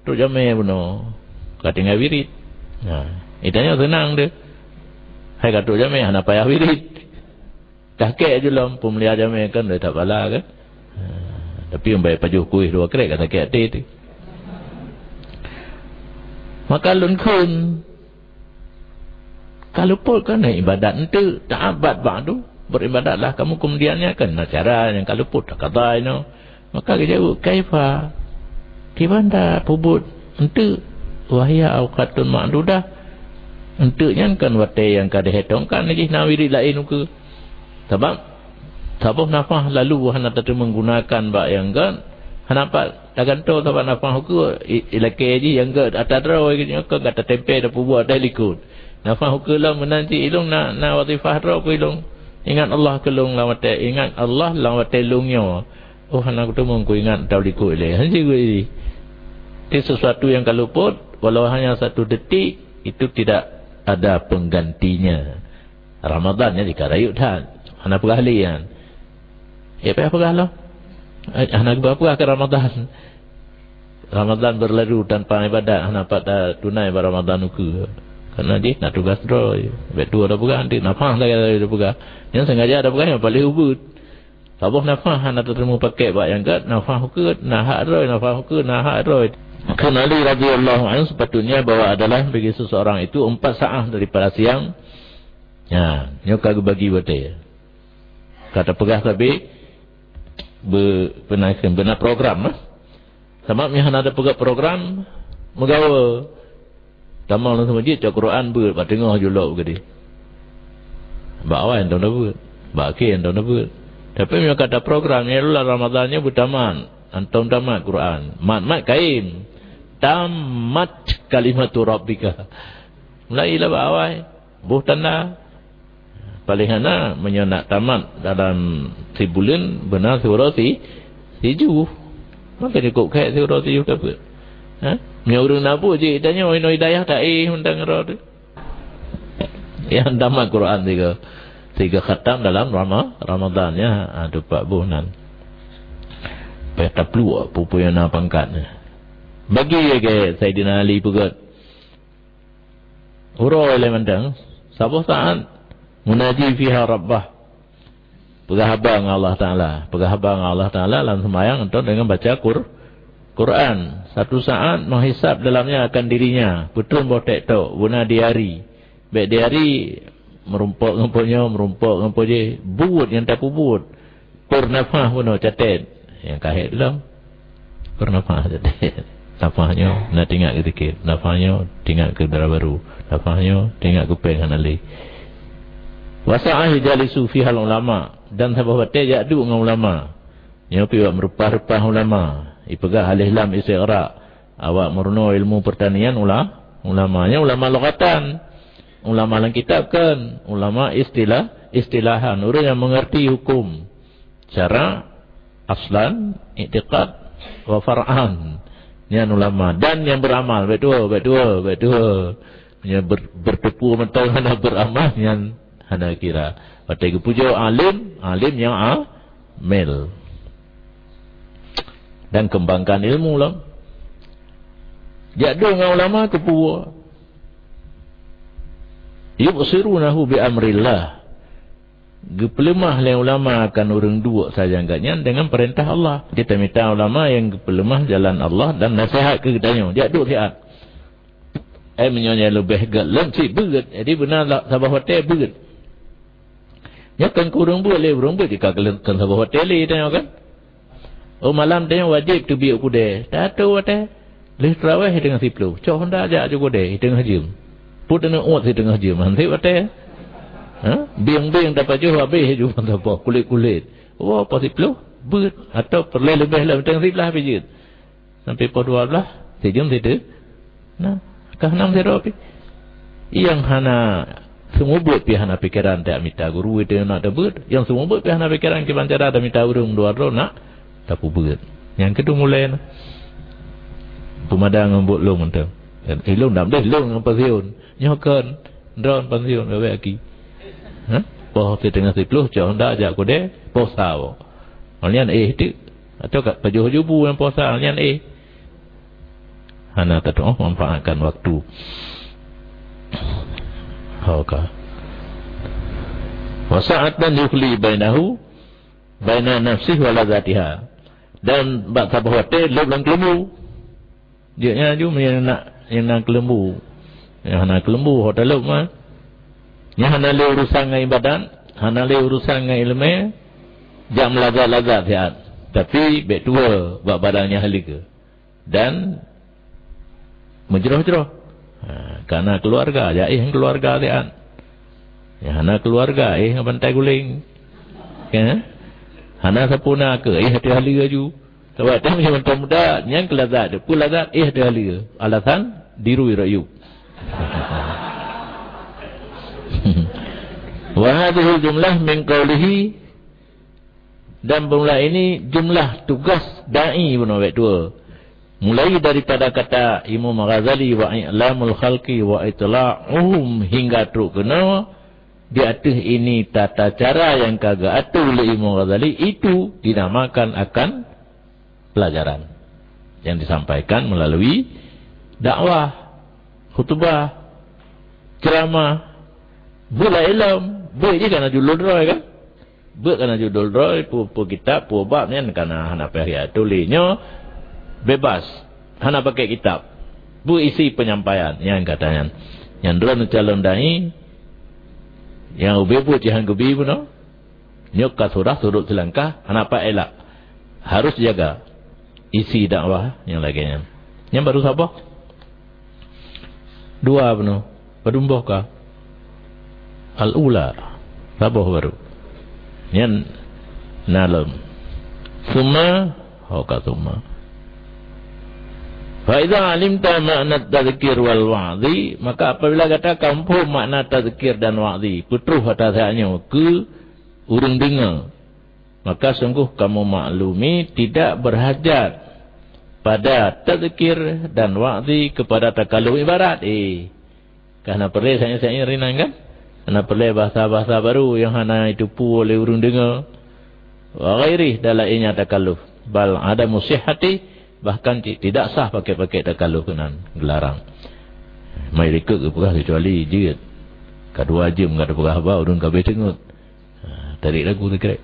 Trok jamé bunoe, ka tinggai wirit. Nah, itanyong seunang deh. Hai ka trok jamé, hana payah wirit. Ka kèk ju lom, peumulia jamé kan, dah tak bala kan. Ha, tapi umbai pajoh kueh dua krek, ka sakét até tu. Maka lôn kheun, ka luput kan ibadat eunteuk, ta'abbat ba'du, beribadatlah kamu kemudiannya kan. Nah, cara nyang ka luput, tak kata inoe. Maka geujaweueb, "Kaifa? Kiban tapeubuet eunteuk? Wa hiya awqatun ma'dudah." Eunteuk nyan kan watée nyang ka deuh tong kan jih na wirit laén ukeue. Sabab saboh nafah lalu hana tateumeung gunakan bak nyang gét, hana pat tagantoe sabab nafah ukeue i-, ilakée jih nyang gét ata droe nyoe ka gata tempée tapeubuet deh likot. Nafah ukeue lom meunan cit ilong na, na wathifah droe keu ilong. Ingat Allah keu lôn lam watée, ingat Allah lam watée lôn nyoe. Oh, hana kuteumeung kuingat tau likot ilée. Hana jih. Tapi sesuatu yang ka luput, walau hanya satu detik, itu tidak ada penggantinya. Ramadhan nyan jika rayeuk that. Hana peugah lé nyan. Ya payah peugah lah. Eh, hana geupeugah ke Ramadhan. Ramadhan berlalu tanpa ibadat, hana pat tunai bak Ramadhan ukeue. Karena jih na tugas droe. Bek tu ada peugah nanti nafah lagi ada peugah. Yang sengaja ada peugah yang paling ubit. Saboh nafah hana teutemu pakai bak nyang gét, nafah ukeue na hak droe, nafah ukeue na hak droe. Kheun Ali radhiyallahu anhu sepatutnya bahwa adalah bagi seseorang itu empat saat daripada siang. Ya, nyoe ka geubagi watée. Ka tapeugah sabe be-, beuna, beuna program lah. Sama meuhana ada peugah program, meugawa. Tamong lam masjid cok Quran beuet bak teungoh julok gede. Bak awai entong dah beuet. Bak akhé entong dah beuet. Tapi meunyoe ka taprogram nyoe lula Ramadhan nyoe beutamat, antom tamat Quran. Mat-mat kaim. Tamat kalimatu rabbika. Mulai lah bak awai. Boh tanda. Paling hana meunyoe nak tamat dalam sibuleuen beuna siuroe si, siju. Maka cukup khék siuroe siju ka beuet. Ha? Meunyoe ureuëng na buet jih tanyoe inoe hidayah taéh mantong uroe tu. Nyang tamat Quran tiga, tiga khatam dalam Rama-, Ramadan ya. Ha, tu pat boh nan. Payah tapluek peue-peue nyang na pangkat. Bagi lagée Saidina Ali peugét. Uroe lé mantong, saboh saat munaji fiha rabbah. Peugah haba ngon Allah Taala, peugah haba ngon Allah Taala lam seumayang atau dengan baca Qur-, Quran. Satu saat menghisab dalamnya akan dirinya, peutrön boh tek tok, guna diari. Bek diari meurumpok ngon po nyoe, meurumpok ngon po jih, buet nyang tapeubuet. Pernafah bunoe catet. Nyang ka hék lom. Pernafah catet. Nafah nyoe na tingat keu sikit. Nafah nyoe tingat keu dara barô. Nafah nyoe tingat keu péng hana lé. Wasa'ah yajlisu fihal ulama, dan saboh watée jak duek ngon ulama. Nyoe pih bak meurupah-rupah ulama. Ipeugah alih lam istighraq. Awak meurunoe ilmu pertanian ula-, ulama. Nyoe ulama lughatan. Ulama lam kitab kan. Ulama istilah, istilahan. Ureuëng nyang mengerti hukum. Syarak, aslan, iktikad, wa far'an. Nyan ulama. Dan nyang beramal. Baik dua, baik dua, baik dua. Nyang ber-, bertepu mantong hana beramal, nyan hana kira. Watée geupujoe alim, alim nyang amel. Dan kembangkan ilmu lom. Jak dong ngon ulama keupeue? Yubsirunahu bi amrillah. Geupeuleumah lé ulama akan ureuëng duek sajan geuh nyan deungon peurintah Allah. Kita mita ulama nyang geupeuleumah jalan Allah dan nasihat keu geutanyoe. Jak duek siat. Eh, meunyoe nyang leubeh gét lom cit beuet. Jadi beuna la-, saboh watée beuet. Nyoe kan keu ureuëng beuet lé, ureuëng beuet jih ka keu lé-, kan saboh watée lé tanyoe kan. Oh, malam tanyoe wajéb teubiet keudée. Tatoe watée. Lheueh teurawéh teungoh siploh. Cok honda jak ju keudée teungoh jeuem. Put aneuk uet teungoh jeuem. Han sép watée. Ha? Bieng-bieng tapajoh habéh ju saboh kulét-kulét. Woe poh siploh beuet. Atau peureulée leubeh lom teungoh siblaih pih jeuet. Sampai poh dua belas, sijeuem situ. Nah, ka nam sidroe pih. Nyang hana seumeubeuet pih hana pikeran tak mita guru itu nak teubeuet. Nyang seumeubeuet pih hana pikeran kiban cara tak mita ureuëng dua droe nak tapeubuet. Nyang keudua mulai nah. Peumada ngon buet lôn mantong. Ilôn dam deh lôn ngon pensiun. Nyoe kan droe pensiun bebek aki. Ha? Poh siteungoh siploh cok honda jak keudée, poh sa. Nyan éh teuk. Atau ka pajoh jubu nyang posa nyan éh. Hana tatuoh manfaatkan waktu. Ho ka. Wa sa'atan yukhli bainahu, baina nafsihi wa ladzatiha. Dan bak saboh watée lheueh lam keuleumbu. Jeuet nyan ju nyang na, nyang na keuleumbu. Nyang hana keuleumbu ho talop mah. Nyang hana lé urusan ngon ibadat, hana lé urusan ngon iéleumé. Jak meulazat-lazat siat. Tapi bék tuwoe bak badan nyang haleue. Dan meujroh-jroh. Ha, ka na keuluwarga, jak éh keuluwarga siat. Nyang hana keuluwarga, éh ngon bantai guléng. Kan? Hana sapeue na keu, éh ateueh haleue aju. Sabab teuh mantong muda, nyang keu lazat, peue lazat, éh ateueh haleue. Alasan, dirui rakyueb. Wa hadhil jumlah min qaulihi, dan bermula ini jumlah tugas da'i bunoe bak dua. Mulai daripada kata Imam Ghazali, "Wa i'lamul khalqi wa itla'uhum," hingga trok keunoe, di ateueh ini tata cara nyang ka geuatoe lé Imam Ghazali itu dinamakan akan pelajaran yang disampaikan melalui dakwah, khutbah, ceramah, beulah ilom, beuh jih kana judul droe kan? Beuh kana judul droe, peue-peue kitab, peue bab nyan kana hana payah tuléh. Nyoe bebas, hana pakai kitab. Beuh isi penyampaian nyan kata nyan. Nyan droe calon dai, nyang ubé buet jihan geubi bunoe. Nyoe ka surah surut silangkah, hana pat elak. Harus jaga isi dakwah nyang lagée nyan. Nyan baru saboh. Dua bunoe. Padum boh ka? Al-ula. Saboh baru. Nyan na lom. Summa, ho ka summa. Fa idza alimta makna tadzkir wal wa'zi, maka apabila gata ka muphom makna tadzkir dan wa'zi, peutroh atas nyoe keu ureuëng deungoe, maka sungguh kamu maklumi tidak berhajat pada tadzkir dan wa'zi kepada takalluf ibarat. Eh, ka hana peureulée sa'i-sa'i rinang kan? Hana peureulée bahasa-bahasa baru nyang hana jiteupeue lé ureuëng deungoe. Wa ghairih, dan lainnya takalluf. Bal adamu sihhati, bahkan ti-, tidak sah pakai-pakai takalluf keunan, geularang. Mai likot geupeugah kecuali jeuet. Ka dua jeuem ka teupeugah haba, ureuëng ka abéh teungeut. Ha, tarék lagu teukrek.